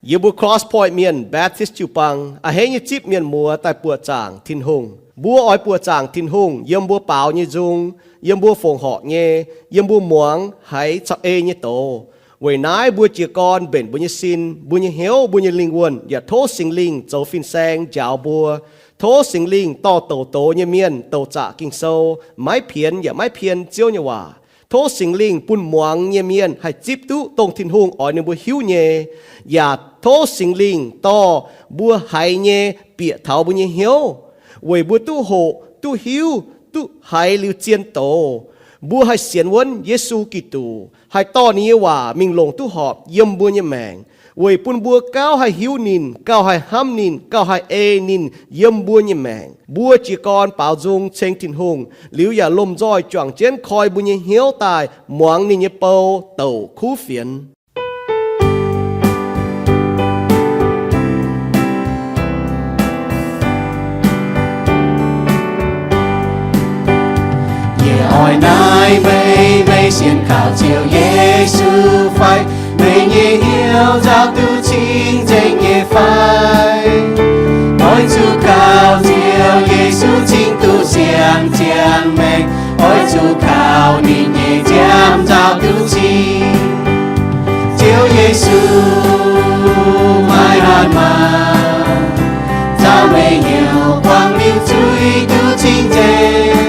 Yie mbuo Cross Point Mienh Baptist jiu-baang a'hneiv nyei zipv mienh muoz daaih buoqc zaangc Tin-Hungh. Mbuo oix buoqc zaangc Tin-Hungh yiem mbuo baaux nyei nzung, yiem mbuo fongc horc nyei, yiem mbuo muangx haiz caux ei nyei doz. Weic naaiv mbuo jiez gorn mbenc mbuo nyei sin, mbuo nyei hnyouv, mbuo nyei lingh wuonh yaac tov Singx Lingh zoux fin-saeng njaaux mbuo. Tov Singx Lingh dorh douc doz nyei mienh douc zaqc Ging-Sou, maiv pienx yaac maiv pien Ziouv nyei waac. Tov Singx Lingh bun muangx nyei mienh haih zipv duqv dongh Tin-Hungh oix ninh mbuo hiuv nyei, yaac tov Singx Lingh dorh mbuo haiz nyei bieqc taux mbuo nyei hnyouv, weic mbuo duqv hoqc, duqv hiuv, duqv haiz liuz zien doz. Mbuo haih sienx wuonv Yesu Giduc, haih dorh ninh nyei waac mingh longc duqv horpc yiem mbuo nyei maengc, weic bun mbuo gauh haih hiuv ninh, gauh haih hnamv ninh, gauh haih ei ninh yiem mbuo nyei maengc. Mbuo jiez gorn baaux nzung ceng Tin-Hungh liuz yaac lomh nzoih juangc jienv koi mbuo nyei hnyouv daaih muangx ninh nyei bou douc kuv fienx. Yie oix naaiv meih, meih sienx kaux Ziouv Yesu fai? Meih nyei hnyouv nzaaux duqv cing-nzengc nyei fai? Oix zuqc kaux Ziouv Yesu cing duqv siang ziangh maengc. Oix zuqc kaux ninh nyei nziaamv nzaaux duqv cing. Ziouv Yesu, maaih hatc maaz nzaaux meih hnyouv buangh liuz zuiz duqv cing-nzengc.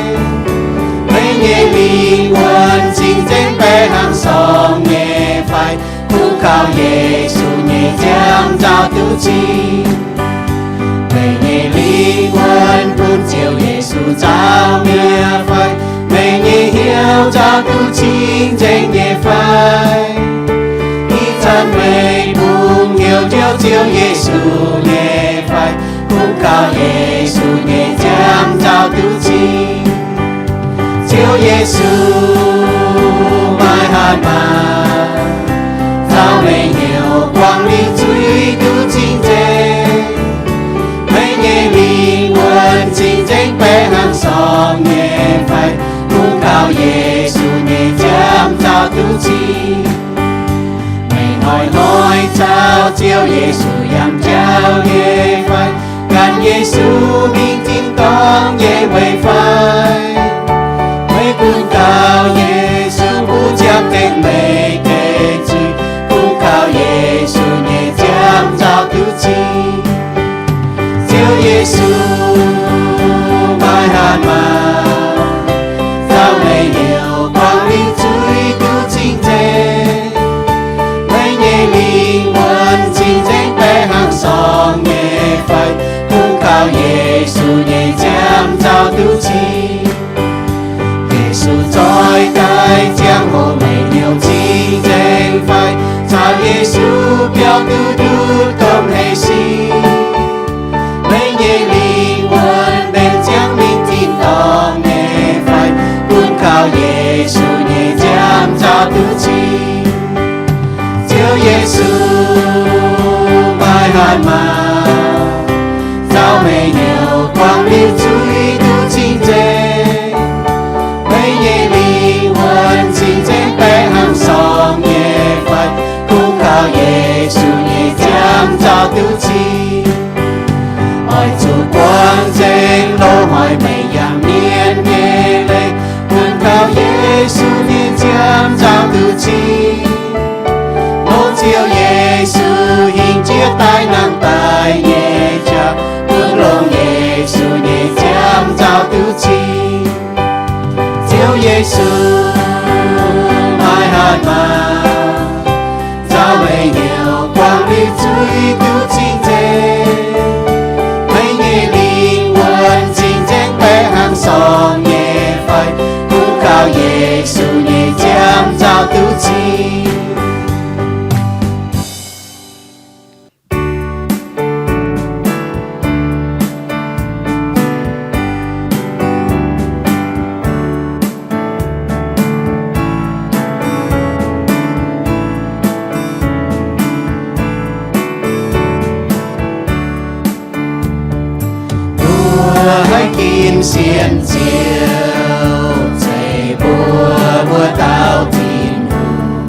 Meih nyei lingh wuonh cing-nzengc baeqc hnangv sorng nyei fai? Kungx kaux Yesu nyei nziaamv nzaaux duqv cing. Meih nyei lingh wuonh bun Ziouv Yesu nzaaux mi'aqv fai? Meih nyei hnyouv nzaaux duqv cing-nzengc nyei fai? Ih zanc meih bungx hnyouv njoux Ziouv Yesu nyei fai? Kungx kaux Yesu nyei nziaamv nzaaux duqv cing. Ziouv Yesu, maaih hatc maaz nzaaux meih hnyouv buangh liuz zuiz duqv cing-nzengc. Meih nyei lingh wuonh cing-nzengc baeqc hnangv sorng nyei fai? Kungx kaux Yesu nyei nziaamv nzaaux duqv cing. Meih hnoi-hnoi caux Ziouv Yesu yangh jauv nyei fai? Gan Yesu mingh tin-dorngh nyei weic fai? Meih kungx kaux Yesu bun ziangh tengx meih deix zuiz. Kungx kaux Yesu nyei nziaamv nzaaux duqv cing. Ziouv Yesu, maaih hatc maaz nzaaux meih hnyouv buangh liuz zuiz duqv cing-nzengc. Meih nyei lingh wuonh cing-nzengc baeqc hnangv sorng nyei fai? Kungx kaux Yesu nyei nziaamv nzaaux duqv cing. Yesu zoih daaih ziangh hoc meih hnyouv cing-nzengc fai? Caux Yesu biaux duqv nduqc domh hleix sic. Meih nyei lingh wuonh benx ziangh mingh tin-dorngh nyei fai? Kungx kaux Yesu nyei nziaamv nzaaux duqv cing. Ziouv Yesu, maaih hatc maaz nzaaux meih hnyouv buangh liuz zuiz duqv cing-nzengc. Meih nyei lingh wuonh cing-nzengc baeqc hnangv sorng nyei fai? Kungx kaux Yesu nyei nziaamv nzaaux duqv cing. Oix zuqc buangh nzengc loz-hnoi meih yangh mienv nyei leiz, kungx kaux Yesu nyei nziaamv nzaaux duqv cing. Longc Ziouv Yesu hingh jiex daaih nangh daaih nyei qaqv, kungx longc Yesu nyei nziaamv nzaaux duqv cing. Ziouv Yesu, maaih hatc maaz nzaaux meih hnyouv buangh liuz zuiz duqv cing-nzengc. Meih nyei lingh wuonh cing-nzengc baeqc hnangv sorng nyei fai? Kungx kaux Yesu nyei nziaamv nzaaux duqv cing. Mbuo haih ginv sienx Ziouv, zeiz mbuo wuov dauh Tin-Hungh.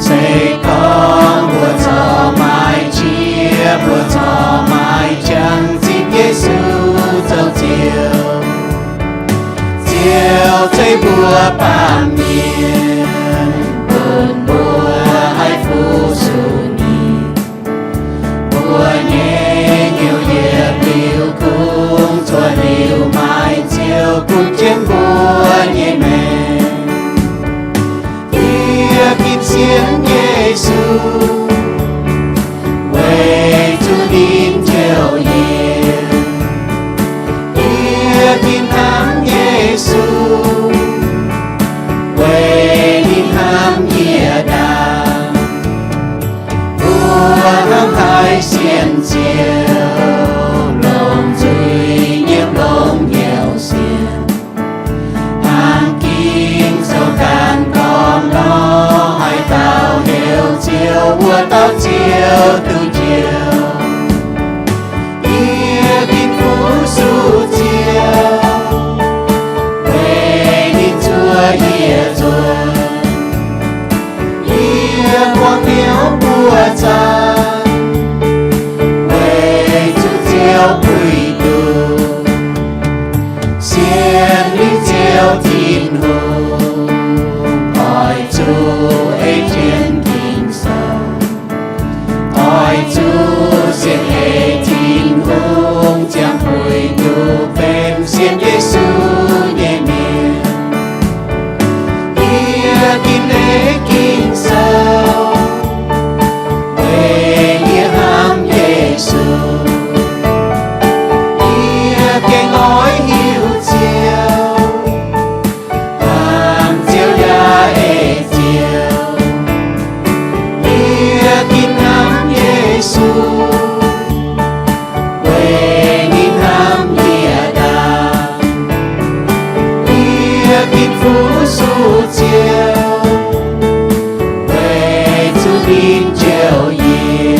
Se gorngv mbuo corc maaih mbuo baamh mienh, bun mbuo haih fu-sux ninh. Mbuo nyei hnyouv yietc liuz kungx cuotv liuz maaih Ziouv bun jienv mbuo nyei maengc. Yie gin sienx Yesu, weic zuqc ninh njoux yie. Yie gin hnamv Yesu, weic ninh hnamv yie ndaangc. Mbuo hnamv haic sienx Ziouv, longc nzuih nyei longx hnyouv sienx. Hnangv Ging-Sou ganh gorngv nor, haaix dauh heuc Ziouv, wuov dauh Ziouv duqv njoux. Yie gin fu-sux Ziouh, weic ninh zuov yie nzuih. Yie buangh hnyouv buoqc zaangc, weic zuqc Ziouv puix duqv. Sienx lingh Ziouv Tin-Hungh, oix zuqc ei jienv Ging-Sou. Oix zuqc sienx ei Tin-Hungh ziangh puix duqv benx sienx Yesu nyei mienh. Yie gin ei Ging-Sou, weic yie hnamv Yesu. Yie gengh oix hiuv Ziouv, hnamv Ziouv yaac ei Ziouv. Yie gin hnamv Yesu, weic ninh hnamv yie ndaangc. Yie gin fu-sux Ziouv, weic zuqc ninh njoux yie.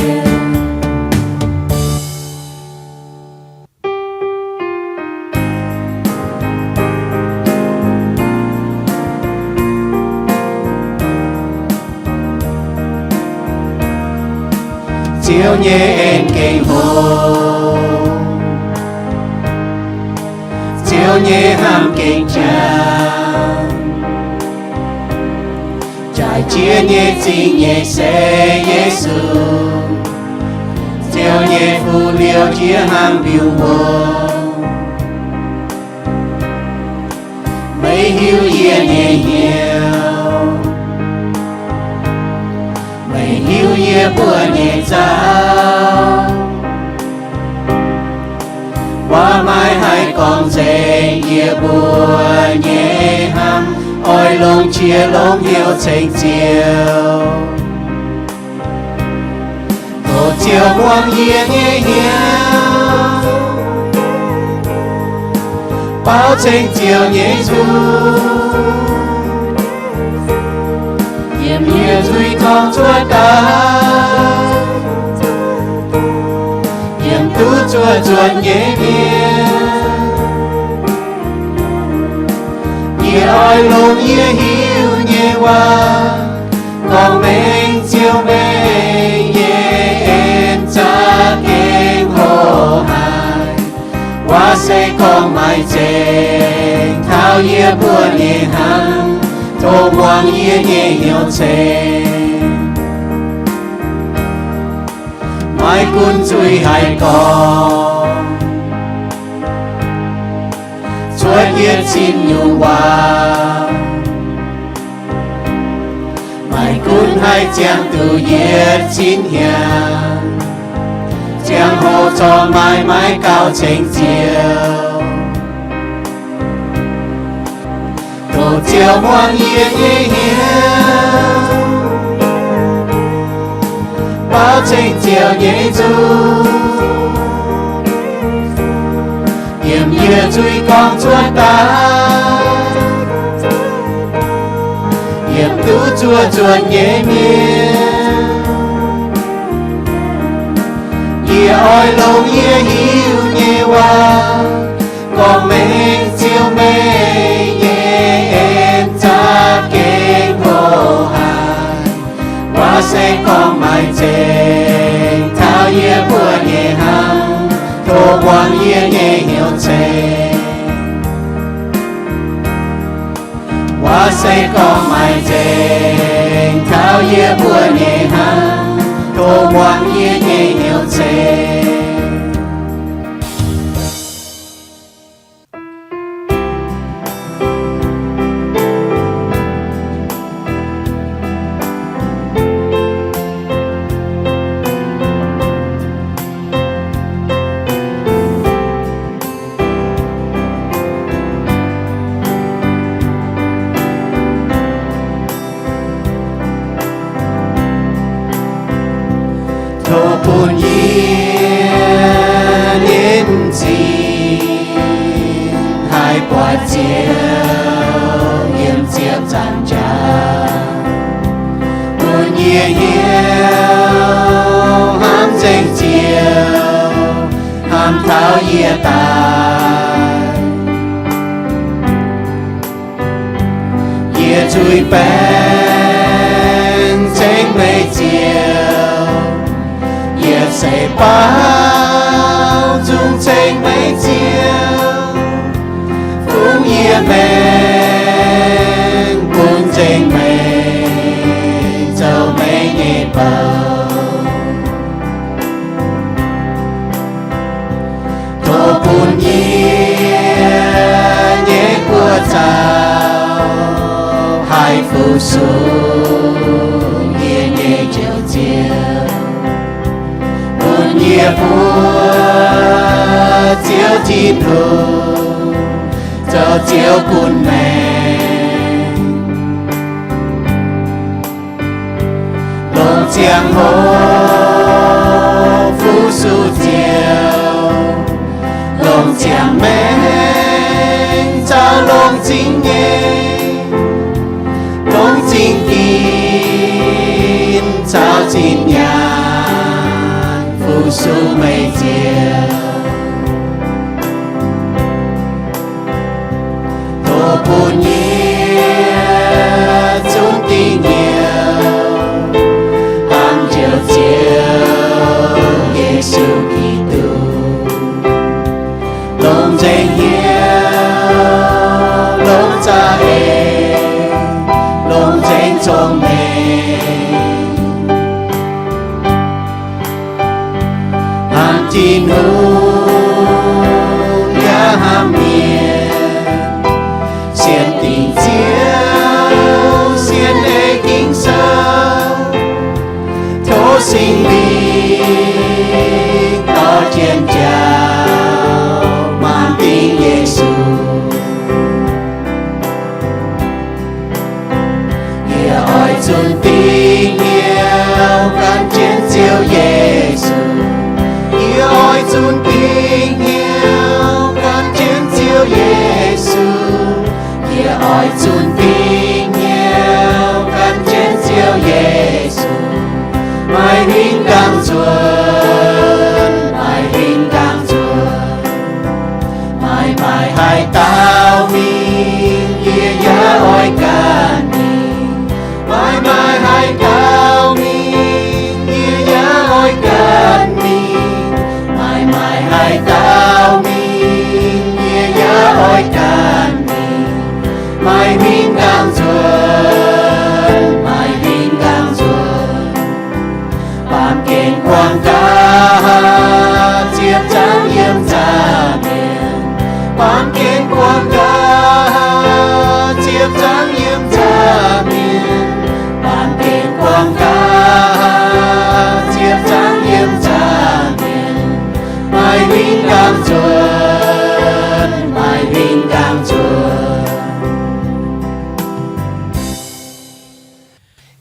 Ziouv nyei en gengh hlo, Ziouv nyei hnamv gengh jangx. Jaaix jiex nyei zingh nyeic se Yesu, Ziouv nyei fu'liouh jiex hnangv mbiungc wuom. Meih hiuv yie nyei hnyouv, meih hiuv yie mbuo nyei nzauh. Waac maiv haih gorngv nzengc yie mbuo nyei hnamv, oix longc qiex longc hnyouv ceng Ziouv. Tov Ziouv muangx yie nyei hnyouv, baaux ceng Ziouv nyei nzung, yiem yie nzuih gorngv cuotv daaih, yiem duqv zuoqv zuotc nyei mienh. Yie oix longc yie hiuv nyei waac gorngv mengh Ziouv meih nyei en za'gengh hlo haic. Waac se gorngv maaih zengc taux yie mbuo nyei hnamv, tov muangx yie nyei hnyouv ceng. Maiv gunv nzuih haaix gorngv cuotv yietc cin nyungc waac, maiv gunv haih ziangh duqv yietc cin hnyangx, ziangh hoc zorqv maaih maiv gaux ceng Ziouv. Tov Ziouv muangx yie nyei hnyouv, baaux ceng Ziouv nyei nzung, yiem yie nzuih gorngv cuotv daaih, yiem duqv zuoqv zuotc nyei mienh. Yie oix longc yie hiuv nyei waac gorngv mengh Ziouv meih nyei en za'gengh hlo haic. Waac se gorngv maaih zengc taux yie mbuo nyei hnamv, tov muangx yie nyei hnyouv ceng. Meih gorngv maaih nzengc taux yie mbuo nyei hnamv, tov muangx yie nyei hnyouv ceng. Tov bun yie nyei m'zing haih buatc Ziouv yiem ziepc nzaangc jaax, bun yie hiuv hnamv nzengc Ziouv, hnamv taux yie daaih. Yie zuiz-baengc ceng meih Ziouv, yie se baaux nzung ceng meih Ziouv, fungx yie maengc bun nzengc meih zoux meih nyei bou. Tov bun yie nyei buoz-zaux haih fu-sux yie nyei Njoux Ziouv, bun yie mbuo Ziouv Tin-Hungh zoux Ziouv bun maengc. Longc ziangh hoc fu-sux Ziouv, longc ziangh maengc zaux longx zingx nyei, longx zingx ginv caux zinh nyaanh fu-sux meih Ziouv. Tov bun yie zunv dingc hnyouv hnamv Njoux Ziouv Yesu Giduc, longx nzengc hnyouv, longx za'eix, longx nzengc cong-mengh. Hnamv Tin-Hungh yaac hnamv mienh, sienx dingc Ziouv, sienx ei Ging-Sou, tov Singx Lingh dorh jienv jauv maanc dingc Yesu. Yie oix zunv dingc hnyouv gan jienv Ziouv Yesu. Yie oix zunv dingc hnyouv gan jienv Ziouv Yesu. Yie oix zunv dingc hnyouv gan jienv Ziouv Yesu. Maaih huingx gangh nzuonx, maaih huingx gangh nzuonx. Maaih maaih haaix dauh mingh, yie yaac oix gan mingh. Maaih maaih haaix dauh mingh, yie yaac oix gan mingh. Maaih maaih haaix dauh mingh, yie yaac oix gan mingh. Maaih huingx gangh nzuonx, maaih huingx gangh nzuonx. Baamh gen buangh gaax, ziepc nzaangc yiem nzangc mienh. Baamh gen buangh gaax, ziepc nzaangc yiem nzangc mienh. Baamh gen buangh gaax, ziepc nzaangc yiem nzangc mienh. Maaih huingx gangh nzuonx, maaih huingx gangh nzuonx.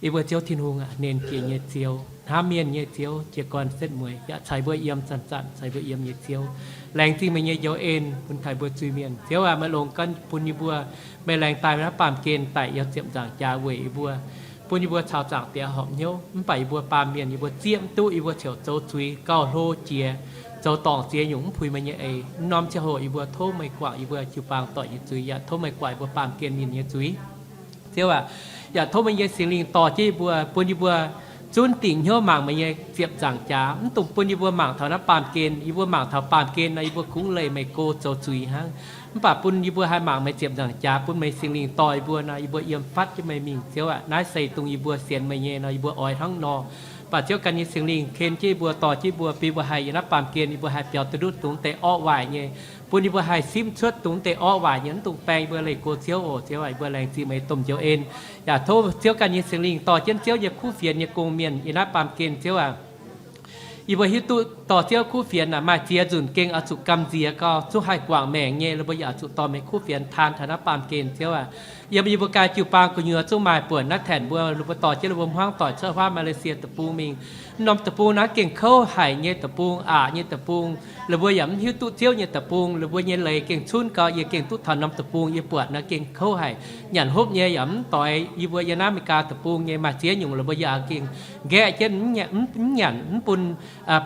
Yie mbuo Ziouv Tin-Hungh aac, nernh Jiex nyei Ziouv, hnamv mienh nyei Ziouv, jiez gorn setv mueiz, yaac caux mbuo yiem zanc-zanc, caux mbuo yiem nyei Ziouv. Laengz zingh meih nyei njoux en bun taux mbuo zuiz-mienh. Ziouv aac, meih longc gan bun yie mbuo, meih laengz daaih meih naaiv baamh gen daic yiem ziepc nzaangc jaax weic yie mbuo, bun yie mbuo caux Zaangc Diex horpc hnyouv. Mv baac yie mbuo baamh mienh yie mbuo ziepv mv duqv, yie mbuo ziouc zoux zuiz gauh hlo jiex, zoux dorngc ziex nyungc mv puix meih nyei eix. Mv norm ziangh hoc yie mbuo tov meih guangc yie mbuo jiu-baang doic nyei zuiz, yaac tov meih guangc yie mbuo baamh gen mienh nyei zuiz. Ziouv aac, yaac tov meih nyei Singx Lingh dorh jienv yie mbuo, bun yie mbuo zunv dingc hnyouv mangc meih nyei ziepc nzaangc jaax. Mv dungx bun yie mbuo mangc taux naaiv baamh gen. Yie mbuo mangc taux baamh gen nor, yie mbuo kungx leih meih go zoux zuiz hnangv. Mv baac bun yie mbuo haih mangc meih ziepc nzaangc jaax, bun meih Singx Lingh dorh yie mbuo nor, yie mbuo yiem fatv jienv meih mingh, Ziouv aac. Naaiv se dongh yie mbuo sienx meih nyei nor, yie mbuo oix hnangv nor. Mv baac Ziouv ganh nyei Singx Lingh ken jienv yie mbuo, dorh jienv yie mbuo, bun yie mbuo haih yiem naaiv baamh gen, yie mbuo haih biaux duqv ndutv dongh deix orqv waaic nyei, bun yie mbuo haih simv cuotv dongh deix orqv waaic nyei, mv dungx baeng yie mbuo leih go Ziouv oc. Ziouv aac, yie mbuo laengz zingh meih domh njoux en. Yaac tov Ziouv ganh nyei Singx Lingh dorh jienv Ziouv nyei kuv fienx nyei gong-mienh yiem naaiv baamh gen, Ziouv aac. Yie mbuo hiuv duqv dorh Ziouv kuv fienx naaic maaih ziex nzunc gengh oix zuqc gamh nziex gau, zungv haih guangc maengc nyei, ninh mbuo yaac oix zuqc dorh meih kuv fienx taan taux naaiv baamh gen, Ziouv aac. Yiem yie mbuo ganh jiu-baang gu'nyuoz zungv maaih buonc naaiv taengx mbuo, ninh mbuo dorh jienv ninh mbuo hmuangv doic cuotv huaav Malaysia deic-bung mingh. Norm deic-bung naaiv gengh kouv haic nyei deic-bung, aqc nyei deic-bung, ninh mbuo yaac mv hiuv duqv Ziouv nyei deic-bung. Ninh mbuo nyei leiz gengh cunv gau, yie gengh duqv taux norm deic-bung yie buatc naaiv gengh kouv haic, nyanc hopv nyei yaac mv doix yie mbuo yiem naaiv America deic-bung nyei. Maaih ziex nyungc ninh mbuo yaac gengh nqaeqv jienv, mv nyanc, mv bun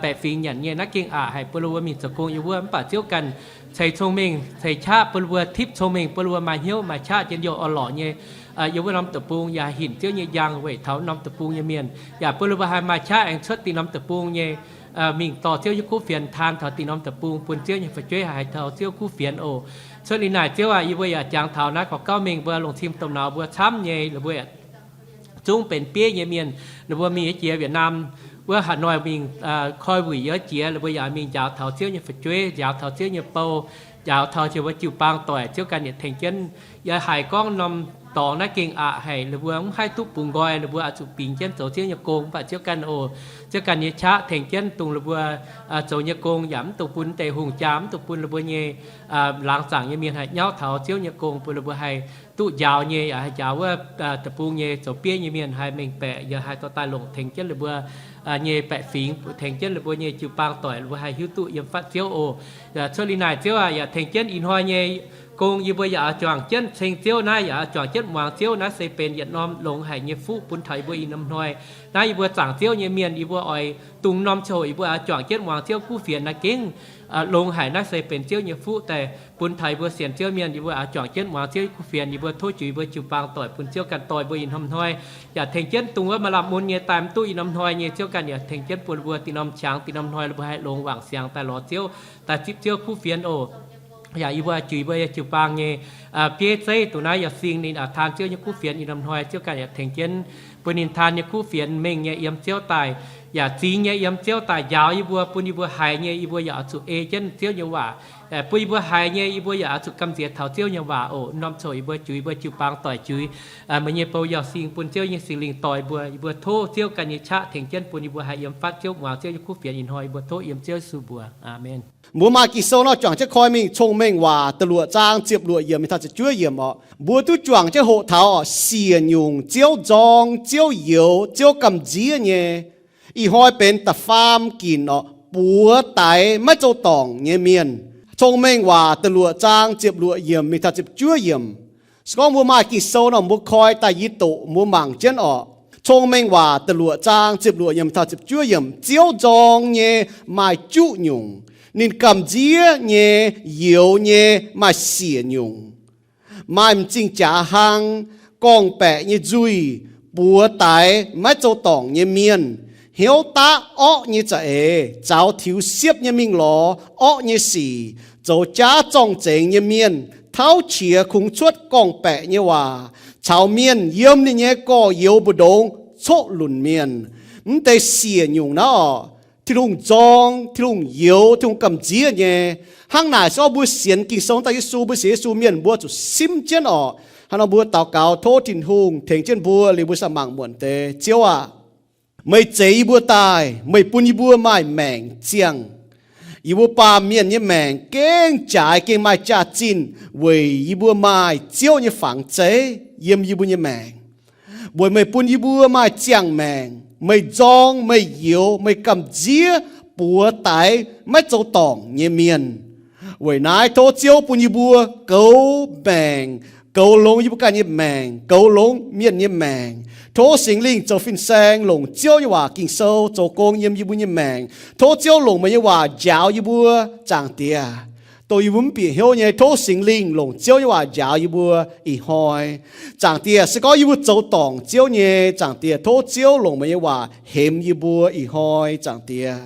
baeqc fingx nyanc nyei. Naaiv gengh aqc haic bun ninh mbuo mingh zoux gong yiem wuov. Mv baac Ziouv ganh ceix cong-mengh ceix qaqv bun ninh mbuo, tipv cong-mengh bun ninh mbuo maaih hnyouv maaih qaqv jienv youh orn-lorqc nyei yiem wuov norm deic-bung, yaac hinc Ziouv nyei njang weic taux norm deic-bung nyei mienh, yaac bun ninh mbuo haih maaih qaqv aengx cuotv dinh norm deic-bung nyei mingh dorh Ziouv nyei kuv fienx taan taux dinh norm deic-bung, bun Ziouv nyei fu'jueiv haih haiz taux Ziouv kuv fienx oc. Cuotv liuz naaic Ziouv aac, yie mbuo yaac jangx taux naaiv gorx gauv mengh mbuo longc cim domh nauz mbuo camv nyei, ninh mbuo zungv benx bieiv nyei mienh. Ninh mbuo mingh yiem jiex Việt Nam wuov Hà Nội mingh koi wuic yiem jiex, ninh mbuo yaac mingh njaaux taux Ziouv nyei fu'jueiv, njaaux taux Ziouv nyei bou, njaaux taux jiex mbuo jiu-baang doic. Ziouv ganh yietc tengx jienv, yaac haiz gorngv norm dorngx naaiv gengh aqc haic, ninh mbuo mv haih duqv bungx nqoi, ninh mbuo oix zuqc bingx jienv zoux Ziouv nyei gong. Mv baac Ziouv ganh oc, Ziouv ganh nyei qaqv tengx jienv dongh ninh mbuo zoux nyei gong, yaac mv dungx bun deix hungh jaa, mv dungx bun ninh mbuo nyei laangz zaangc nyei mienh haih nyauv taux Ziouv nyei gong, bun ninh mbuo haih duqv njaaux nyei, yaac haih njaaux wuov deic-bung nyei zoux bieiv nyei mienh haih mengh baeqc, yaac haih dorh daaih longc tengx jienv ninh mbuo nyei baeqc fingx, tengx jienv ninh mbuo nyei jiu-baang doic, ninh mbuo haih hiuv duqv yiem fatv Ziouv oc. Cuotv liuz naaic Ziouv aac, yaac tengx jienv ih hnoi nyei gong yie mbuo yaac oix juangc jienv ceng Ziouv naaiv, yaac oix juangc jienv muangx Ziouv. Naaiv se benx yietc norm longx haic nyei fuqv bun taux yie mbuo ih norm hnoi. Naaiv yie mbuo zaangc Ziouv nyei mienh, yie mbuo oix dungx norm ziangh hoc yie mbuo oix juangc jienv muangx Ziouv kuv fienx naaiv gengh longx haic. Naaiv se benx Ziouv nyei fuqv daaih bun taux yie mbuo sienx Ziouv mienh, yie mbuo oix juangc jienv muangx Ziouv kuv fienx. Yie mbuo tov juix yie mbuo jiu-baang doic bun Ziouv ganh dorh yie mbuo ih norm hnoi, yaac tengx jienv dongh wuov maaih lamh mun nyei daaih mv duqv ih norm hnoi nyei, Ziouv ganh yaac tengx jienv bun mbuo dinh norm qangx dinh norm hnoi ninh mbuo haih longx wangc siangx daaih lorz Ziouv, daaih zipv Ziouv kuv fienx oc. Yaac yie mbuo juix yie mbuo nyei jiu-baang nyei bieiv zeiv dongh naaiv yaac sing ninh taan Ziouv nyei kuv fienx ih norm hnoi. Ziouv ganh yaac tengx jienv bun ninh taan nyei kuv fienx mengh nyei yiem Ziouv daaih, yaac zingx nyei yiem Ziouv daaih njaaux yie mbuo, bun yie mbuo haiz nyei yie mbuo yaac oix zuqc ei jienv Ziouv nyei waac. Bun yie mbuo haiz nyei yie mbuo yaac oix zuqc gamh nziex taux Ziouv nyei waac oc. Norm ziangh hoc yie mbuo juix yie mbuo jiu-baang doic juix meih nyei bou Yauh Sing bun Ziouv nyei Singx Lingh dorh yie mbuo. Yie mbuo tov Ziouv ganh nyei qaqv tengx jienv bun yie mbuo haih yiem fatv Ziouv muangx Ziouv nyei kuv fienx ih hnoi. Yie mbuo tov yiem Ziouv Yesu mbuox. Aamen. Mbuo maaih Ging-Sou nor juangc jienv koi mingh Cong-Mengh Waac da'luoqc zaang ziepc luoqc yiemc mingh taux ziepc juov yiemc oc. Mbuo duqv juangc jienv hoqc taux oc, siec nyungc, Ziouv nzorng, Ziouv youx, Ziouv gamh nziev nyei. Ih hnoi benx da'faam ginc oc, buoz daix maiv zoux dorngc nyei mienh. Cong-Mengh Waac da'luoqc zaang ziepc luoqc yiemc mingh taux ziepc juov yiemc. Se gorngv mbuo maaih Ging-Sou nor mbuo koi daaih yie doqc mbuo mangc jienv oc. Cong-Mengh Waac da'luoqc zaang ziepc luoqc yiemc taux ziepc juov yiemc. Ziouv nzorng nyei maaih juqv nyungc, ninh gamh nziev nyei, youx nyei maaih siec nyungc. Maaih m'zing jaax hlang, gorngv-baeqc nyei nzuih, buoz daix maiv zoux dorngc nyei mienh, hnyouv daqv orqv nyei za'eix, zaux tiux siepv nyei mingh lorz orqv nyei sic, zoux jaav zorng-zengx nyei mienh, tauv qiex kungx cuotv gorngv-baeqc nyei waac, caux mienh yiem ninh nyei gorx-youz mbu'ndongx coqv lunc mienh. Mv deix siec nyungc naaiv oc, Tin-Hungh nzorng, Tin-Hungh youx, Tin-Hungh gamh nziev nyei. Hnangv naaic se gorngv mbuo sienx Ging-Sou daaih Yesu, mbuo sienx Yesu mienh mbuo zuqc simv jienv oc. Hnangv nor mbuo daux gaux tov Tin-Hungh tengx jienv mbuo liuz mbuo sa mangc muonc deix. Ziouv aac, meih zeix yie mbuo daaih, meih bun yie mbuo maaih maengc ziangh. Yie mbuo baamh mienh nyei maengc gengh jaaix gengh maaih jaax-zinh weic yie mbuo maaih Ziouv nyei fangx zeiv yiem yie mbuo nyei maengc. Weic meih bun yie mbuo maaih ziangh maengc, meih nzorng, meih youx, meih gamh nziev buoz daix maiv zoux dorngc nyei mienh. Weic naaiv tov Ziouv bun yie mbuo goux maengc, goux longx yie mbuo ganh nyei maengc, goux longx mienh nyei maengc. Tov Singx Lingh zoux fin-saeng longc Ziouv nyei waac Ging-Sou zoux gong yiem yie mbuo nyei maengc. Tov Ziouv longc meih nyei waac njaaux yie mbuo, Zaangc Diex. dongh yie mbuo mv bieqc hnyouv nyei. Tov Singx Lingh longc Ziouv nyei waac njaaux yie mbuo ih hnoi. Zaangc Diex, se gorngv yie mbuo zoux dorngc Ziouv nyei, Zaangc Diex, tov Ziouv longc meih nyei waac hemx yie mbuo ih hnoi, Zaangc Diex.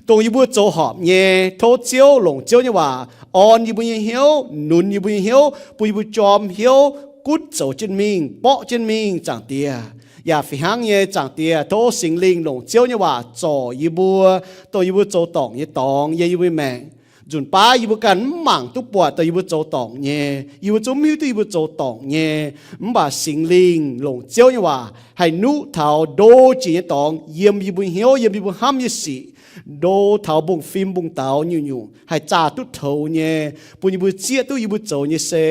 Dongh yie mbuo zoux horpc nyei, tov Ziouv longc Ziouv nyei waac orn yie mbuo nyei hnyouv, nunz yie mbuo nyei hnyouv, bun yie mbuo jorm hnyouv, gunv zoux jienv mingh, borqv jienv mingh, Zaangc Diex. Yaac fih hnangv nyei, Zaangc Diex, tov Singx Lingh longc Ziouv nyei waac zorc yie mbuo, dongh yie mbuo zoux dorngc nyei dorngx yiem yie mbuo maengc. Nzunc baav yie mbuo ganh mv mangc duqv buatc dongh yie mbuo zoux dorngc nyei, yie mbuo zungv mv hiuv duqv yie mbuo zoux dorngc nyei. Mv baac Singx Lingh longc Ziouv nyei waac haih nuqv taux ndo jiex nyei dorngx yiem yie mbuo hnyouv, yiem yie mbuo hnamv nyei sic, ndo taux mbungv-fim mbungv-daux nyungc-nyungc haih zaah duqv toux nyei, bun yie mbuo zieqv duqv yie mbuo zoux nyei se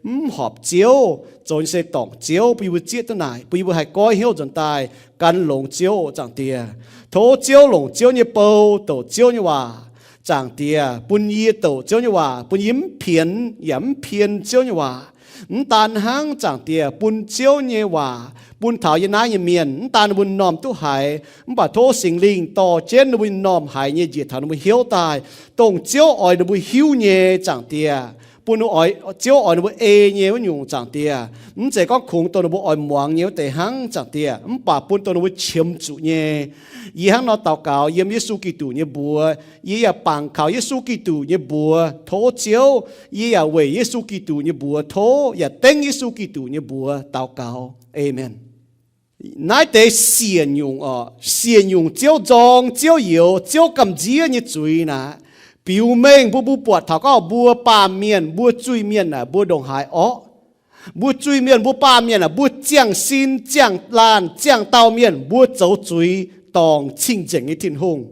mv horpc Ziouv, zoux nyei se dorngc Ziouv, bun yie mbuo zieqv duqv naaic, bun yie mbuo haih goiv hnyouv nzuonx daaih gan longx Ziouv, Zaangc Diex. Tov Ziouv longc Ziouv nyei bou douc Ziouv nyei waac, Zaangc Diex, bun yie douc Ziouv nyei waac, bun yie mv pienx yaac mv pien Ziouv nyei waac. Mv daan hnangv, Zaangc Diex, bun Ziouv nyei waac bun taux yie naaiv nyei mienh, mv daan ninh mbuo m'normh duqv haiz, mv baac tov Singx Lingh dorh jienv ninh mbuo m'normh haiz nyei njiec taux ninh mbuo hnyouv daaih, dongh Ziouv oix ninh mbuo hiuv nyei, Zaangc Diex, bun ninh mbuo oix, Ziouv oix ninh mbuo ei nyei wuov nyungc, Zaangc Diex. Mv zeiz gorngv kungx dongh ninh mbuo oix muangx nyei wuov deix hnangv, Zaangc Diex, mv baac bun dongh ninh mbuo qiemx zuqc nyei. Yie hnangv nor daux gaux yiem Yesu Giduc nyei mbuox. Yie yaac bangc kaux Yesu Giduc nyei mbuox tov Ziouv. Yie yaac weic Yesu Giduc nyei mbuox tov, yaac dengv Yesu Giduc nyei mbuox daux gaux. Aamen. Naaiv deix siec nyungc oc, siec nyungc Ziouv nzorng, Ziouv youx, Ziouv gamh nziev nyei zuiz naaic, biux mengh mbuo, mbuo buatc taux gorngv mbuo baamh mienh, mbuo zuiz-mienh naaic, mbuo ndongc haaix orqv. Mbuo zuiz-mienh, mbuo baamh mienh aah, mbuo ziangh sin, ziangh laanh, ziangh dauh mienh, mbuo zoux zuiz dorngc cing-nzengc nyei Tin-Hungh.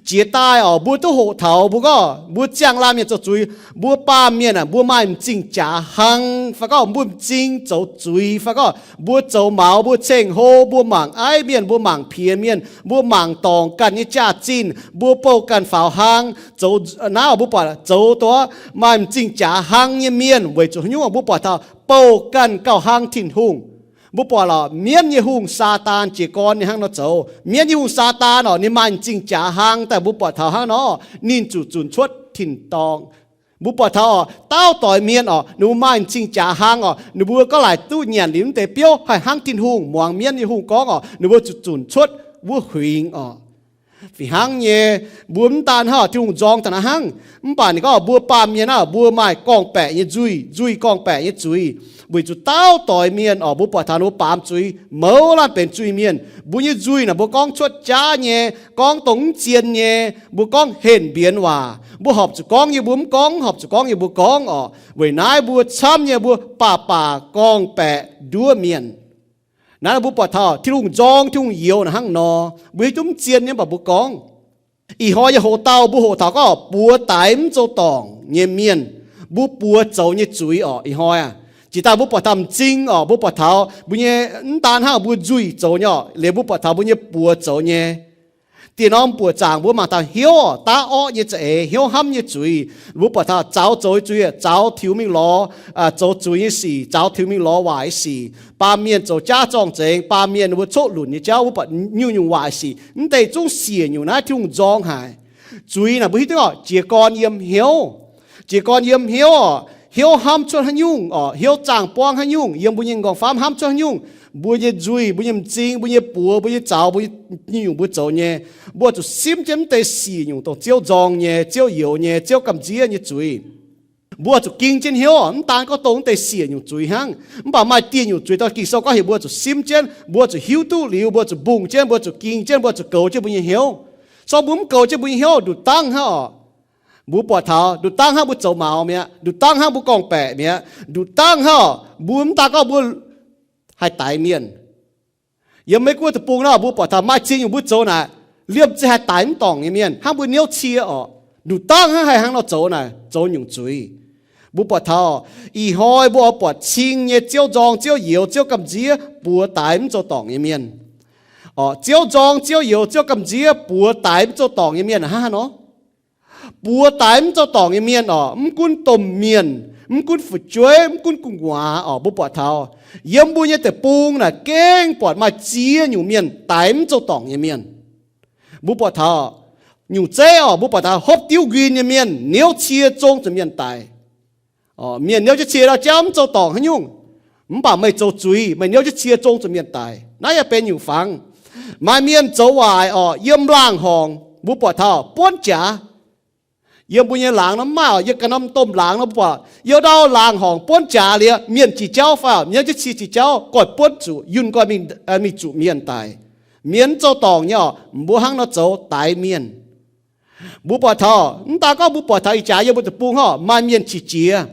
Jiex daaih oc, mbuo duqv hoqc taux mbuo gorngv mbuo ziangh laanh mienh zoux zuiz, mbuo baamh mienh aah, mbuo maaih m'zing jaax hlang, fai gorngv mbuo m'zing zoux zuiz, fai gorngv mbuo zoux maux, mbuo ceng-hlo, mbuo mangc aiv mienh, mbuo mangc piex mienh, mbuo mangc dorngc ganh nyei jaax-zinh, mbuo bouh ganh faaux hlang, zoux naaiv oc, mbuo buatc zoux dongh maaih m'zing jaax hlang nyei mienh weic zuqc haaix nyungc, mbuo buatc taux bouh ganh gauh hlang Tin-Hungh. Mbuo buatc lorqc, mienv nyei hungh, Saadaan, jiez gorn ninh hnangv nor zoux. Mienv nyei hungh, Saadaan oc, ninh maaih m'zing jaax hlang daaih, mbuo buatc taux hnangv nor, ninh zuqc zunc cuotv tin-dorngh. Mbuo buatc taux oc, dauh doix mienh oc, ninh mbuo maaih m'zing jaax hlang oc, ninh mbuo gorngv laaic duqv nyanc liuz mv deix biouv haih hnangv Tin-Hungh, muangx mienv nyei hungh gorngv oc, ninh mbuo zuqc zunc cuotv wuov huingx oc. Fih hnangv nyei, mbuo mv daan hnangv Tin-Hungh nzorng taux naaiv hnangv, mv baac ninh gorngv mbuo baamh mienh aah, mbuo maaih gorngv-baeqc nyei nzuih, nzuih gorngv-baeqc nyei zuiz, weic zuqc dauh doix mienh oc, mbuo buatc taux ninh mbuo baamz zuiz mouz laanh benx zuiz-mienh. Mbuo nyei nzuih naaic mbuo gorngv cuotv jaav nyei, gorngv dongh mv zien nyei, mbuo gorngv henh mbienx waac, mbuo horpc zuqc gorngv nyei mbuo mv gorngv, horpc zuqc gorngv nyei mbuo gorngv oc. Weic naaiv mbuo camv nyei mbuo baac baac gorngv-baeqc nduov mienh. Naaiv mbuo buatc taux Tin-Hungh nzorng, Tin-Hungh youx naaic hnangv nor, mbuo hiuv duqv mv zien nyei mv baac mbuo gorngv. Ih hnoi nyei hoc-dauh mbuo hoqc taux gorngv buoz daix mv zoux dorngc nyei mienh, mbuo buoz zoux nyei zuiz oc. Ih hnoi aah, jiex daaih mbuo buatc taux m'zing oc, mbuo buatc taux mbuo nyei, mv daan hnangv mbuo nzuih zoux nyei oc, liuz mbuo buatc taux mbuo nyei buoz zoux nyei. Dieh norm buoqc zaangc mbuo mangc taux hnyouv oc, daav orqv nyei za'eix, hnyouv hnamv nyei zuiz. Mbuo buatc taux zaux zoux nyei zuiz, zaux tiux mingh lorz zoux zuiz nyei sic, zaux tiux mingh lorz waaic nyei sic. Baamh mienh zoux jaav zorng-zengx, baamh mienh ninh mbuo coqv lunc nyei jauv, mbuo buatc nyungc-nyungc waaic sic. Mv deix zungv siec nyungc naaiv Tin-Hungh nzorng haic. Zuiz naaic mbuo hiuv duqv oc, jiez gorn yiem hnyouv. Jiez gorn yiem hnyouv oc, hnyouv hnamv cuotv haaix nyungc oc, hnyouv zaangh buangv haaix nyungc, yiem mbuo nyei m'nqorngv famv hnamv cuotv haaix nyungc, mbuo nyei nzuih, mbuo nyei m'zing, mbuo nyei buoz, mbuo nyei zaux, mbuo nyei nyungc-nyungc mbuo zoux nyei, mbuo zuqc simv jienv mv deix siec nyungc dongh Ziouv nzorng nyei, Ziouv youx nyei, Ziouv gamh nziev nyei zuiz. Mbuo zuqc ging jienv hnyouv oc, mv daan gorngv dongh mv deix siec nyungc zuiz hnangv, mv baac maaih dieh nyungc zuiz dongh Ging-Sou gorngv heuc mbuo zuqc simv jienv, mbuo zuqc hiuv duqv liuz, mbuo zuqc mbungh jienv, mbuo zuqc ging jienv, mbuo zuqc goux jienv mbuo nyei hnyouv. Se gorngv mbuo mv goux jienv mbuo nyei hnyouv, nduqc dangv hnangv oc, mbuo buatc taux nduqc dangv hnangv mbuo zoux maux mi'aqv, nduqc dangv hnangv mbuo gorngv-baeqc mi'aqv, nduqc dangv hnangv oc, mbuo mv daan gorngv mbuo haih daix mienh. Yiem Meiv Guoqv deic-bung nor, mbuo buatc taux maaih ziex nyungc mbuo zoux naaic, liemh zeih haih daix mv dorngc nyei mienh, hnangv mbuo niouv cie oc. Nduqc dangv hnangv haih hnangv nor zoux naaic, zoux nyungc zuiz. Mbuo buatc taux ih hnoi mbuo oix buatc cing nyei Ziouv nzorng, Ziouv youx, Ziouv gamh nziev, buoz daix mv zoux dorngc nyei mienh. Oc, Ziouv nzorng, Ziouv youx, Ziouv gamh nziev, buoz daix mv zoux dorngc nyei mienh hnangv haaix nor? Buoz daix mv zoux dorngc nyei mienh oc, mv gunv domh mienh, mv gunv fu'jueiv, mv gunv gu'nguaaz oc, mbuo buatc taux yiem mbuo nyei deic-bung naaic gengh buatc maaih ziex nyungc mienh daix mv zoux dorngc nyei mienh. Mbuo buatc taux Nyungc zeiv orqc, mbuo buatc taux hopv diuv nquin nyei mienh niouv cie zong zuqc mienh daic. Mienh niouv jienv cie ndau jauv mv zoux dorngc haaix nyungc, mv baac meih zoux zuiz, meih niouv jienv cie zong zuqc mienh daic. Naaiv yaac benx nyungc fangx. Maaih mienh zoux waaic orqc, yiem laangh horngc mbuo buatc taux buonv jaax. Yiem mbuo nyei laangz nor mv maaih orqc, yiem ganh norm domh laangz nor mbuo buatc, yiem ndau laangz horngc buonv jaax liuz, mienh jiex jauv fai orqc, mienh jienv cie jiex jauv goiv buonv zuqc, yunh goiv mingh zuqc mienh daic. Mienh mv zoux dorngc nyei orqc, mbuo hnangv nor zoux daix mienh. Mbuo buatc taux, mv daan gorngv mbuo buatc taux ih jaax yiem mbuo deic-bung hnangv, maaih mienh qiex jiez.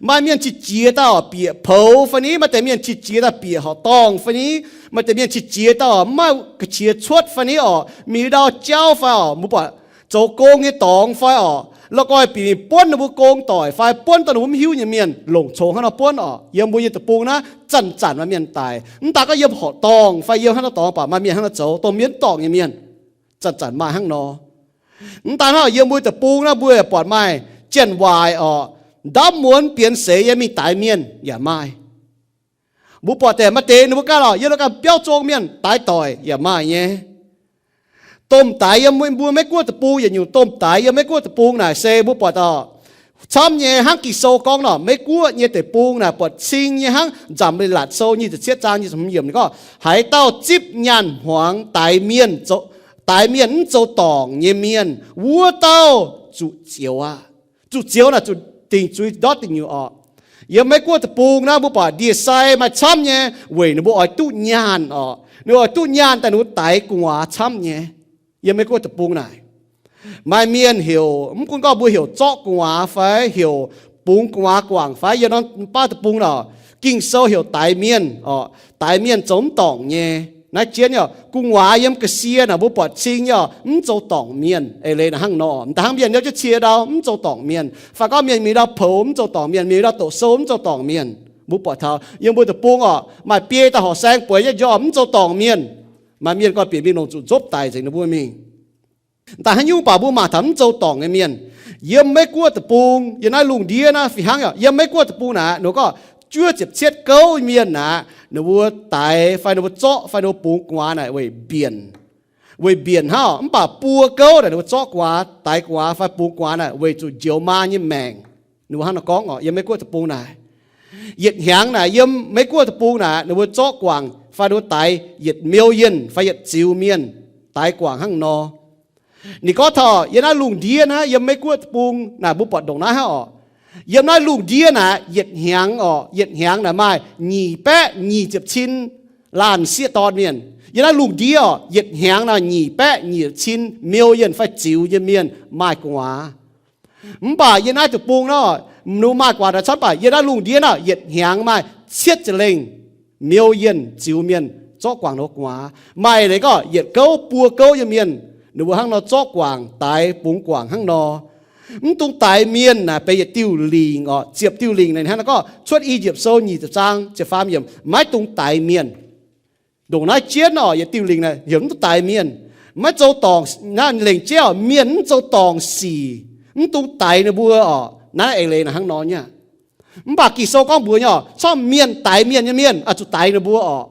Maaih mienh qiex jiez daaih orqc, bieqc poux fai ni, maaih deix mienh qiex jiez daaih bieqc horqc dorngh fai ni, maaih deix mienh qiex jiez daaih orqc, mv maaih ga'qiex cuotv fai ni orqc, mingh ndau jauv fai orqc, mbuo buatc zoux gong nyei dorngx fai orqc, la'guaih bieqc mingh buonv ninh mbuo gong doic fai buonv dongh ninh mbuo mv hiuv nyei mienh longc congx hnangv nor buonv orqc. Yiem mbuo nyei deic-bung naaiv zanc-zanc maaih mienh daic. Mv daan gorngv yiem horqc dorngh fai yiem hnangv nor dorngx baac maaih mienh hnangv nor zoux, dongh mienh mv dorngc nyei mienh zanc-zanc maaih hnangv nor. Mv daan hnangv, yiem mbuo deic-bung naaiv mbuo yaac buatc maaih janx-waaic orqc, ndamv muonz bienx seix yiem mingh daix mienh yaac maaih. Mbuo buatc deix maaih deix ninh mbuo ganh orqc, yiem la'ganh biauv zong mienh daix doic yaac maaih nyei. Domh daix yiem mbuo Meiv Guoqv deic-bung yietc nyungc, domh daix yiem Meiv Guoqv deic-bung naaic se mbuo buatc orqc, camv nyei hnangv Ging-Sou gorngv nor, Meiv Guoqv nyei deic-bung naaic buatc cing nyei hnangv Nzamc Leiz-Latc Sou nyic ziepc cietv zaang nyic ziepc hmz yiemc ninh gorngv, haaix dauh zipv nyaanh hmuangx daix mienh, daix mienh mv zoux dorngc nyei mienh, wuov dauh zuqc zioux aqv. Zuqc zioux naaic zuqc dingc zuiz ndortv dingc nyungc orqc. Yiem Meiv Guoqv deic-bung naaiv mbuo buatc ndie-sai maaih camv nyei weic ninh mbuo oix duqv nyaanh orqc. Ninh mbuo oix duqv nyaanh daaih ninh mbuo daix gu'nguaaz camv nyei. Yiem Meiv Guoqv deic-bung naaic, maaih mienh heuc, mv gunv gorngv mbuo heuc zorqv gu'nguaaz fai heuc bungx gu'nguaaz guangc fai yiem norm baav deic-bung orqc, Ging-Sou heuc daix mienh orqc. Daix mienh zoux mv dorngc nyei. Naaiv jienv nyei orqc, gu'nguaaz yiem ga'sie naaic mbuo buatc cing nyei orqc, mv zoux dorngc mienh. Eix leiz naaic hnangv nor, m'daaih hnangv mienh niouv jienv cie ndau mv zoux dorngc mienh, fai gorngv mienh mingh ndau poux mv zoux dorngc mienh, mingh ndau doqc sou mv zoux dorngc mienh. Mbuo buatc taux yiem mbuo deic-bung orqc, maaih biei daaih horqc saeng bueix nyei njormh mv zoux dorngc mienh. Maaih mienh ganh bieqc mingh longc zuqc nzopv daic nzengc ninh mbuo mingh. M'daaih haaix nyungc baac mbuo mangc taux mv zoux dorngc nyei mienh. Yiem Meiv Guoqv deic-bung, yiem naaiv lungh ndiev naaiv fih hnangv, yiem Meiv Guoqv deic-bung naaic ninh mbuo gorngv juov ziepc cietv gouv mienh naaic ninh mbuo daix fai ninh mbuo zorqv fai ninh mbuo bungx gu'nguaaz naaic weic mbienc. Weic mbienc hnangv, mv baac buo gouv naaic ninh mbuo zorqv gu'nguaaz, daix gu'nguaaz fai bungx gu'nguaaz naaic weic zuqc njoux maa nyei maengc. Ninh mbuo hnangv nor gorngv orqc, yiem Meiv Guoqv deic-bung naaic. Yietc hnyangx naaic yiem Meiv Guoqv deic-bung naaic ninh mbuo zorqv guangc fai ninh mbuo daix yietc million fai yietc ziux mienh, daix guangc hnangv nor. Ninh gorngv taux yiem naaiv lungh ndiev naaiv, yiem Meiv Guoqv deic-bung naaic mbuo buatc ndongc naaiv hnangv orqc. Yiem naaiv lungh ndiev naaic yietc hnyangx orqc, yietc hnyangx naaic maaih nyic baeqv nyic ziepc cin laanh sieqv dorn mienh. Yiem naaiv lungh ndiev orqc, yietc hnyangx naaic nyic baeqv nyic ziepc cin million fai ziux nyei mienh maaih gu'nguaaz. Mv baac yiem naaiv deic-bung nor, mv maaih gu'nguaaz naaic camv, mv baac yiem naaiv lungh ndiev naaic yietc hnyangx maaih cietv ziepc lengh million ziux mienh zorqv guangc ninh mbuo gu'nguaaz. Maaih leiz gorngv yietc gouv buo gouv nyei mienh ninh mbuo hnangv nor zorqv guangc, daix bungx guangc hnangv nor. Mv dungx daix mienh naaic benx yietc diuh lingc orqc. Ziepc diuh lingc naaic hnangv nor gorngv cuotv I^yipv Sou nyic ziepc zaang ziepc faam yiemc, maiv dungx daix mienh. Ndongc naaiv jienv orqc, yietc diuh lingc naaic heuc mv dungx daix mienh. Maiv zoux dorngc, naaiv lengc jeiv orqc, mienh mv zoux dorngc sic, mv dungx daix ninh mbuo orqc. Naaiv eix leiz naaic hnangv nor nyei aqv. Mv baac Ging-Sou gorngv mbuox nyei orqc, corc mienh daix mienh nyei mienh oix zuqc daix ninh mbuo orqc.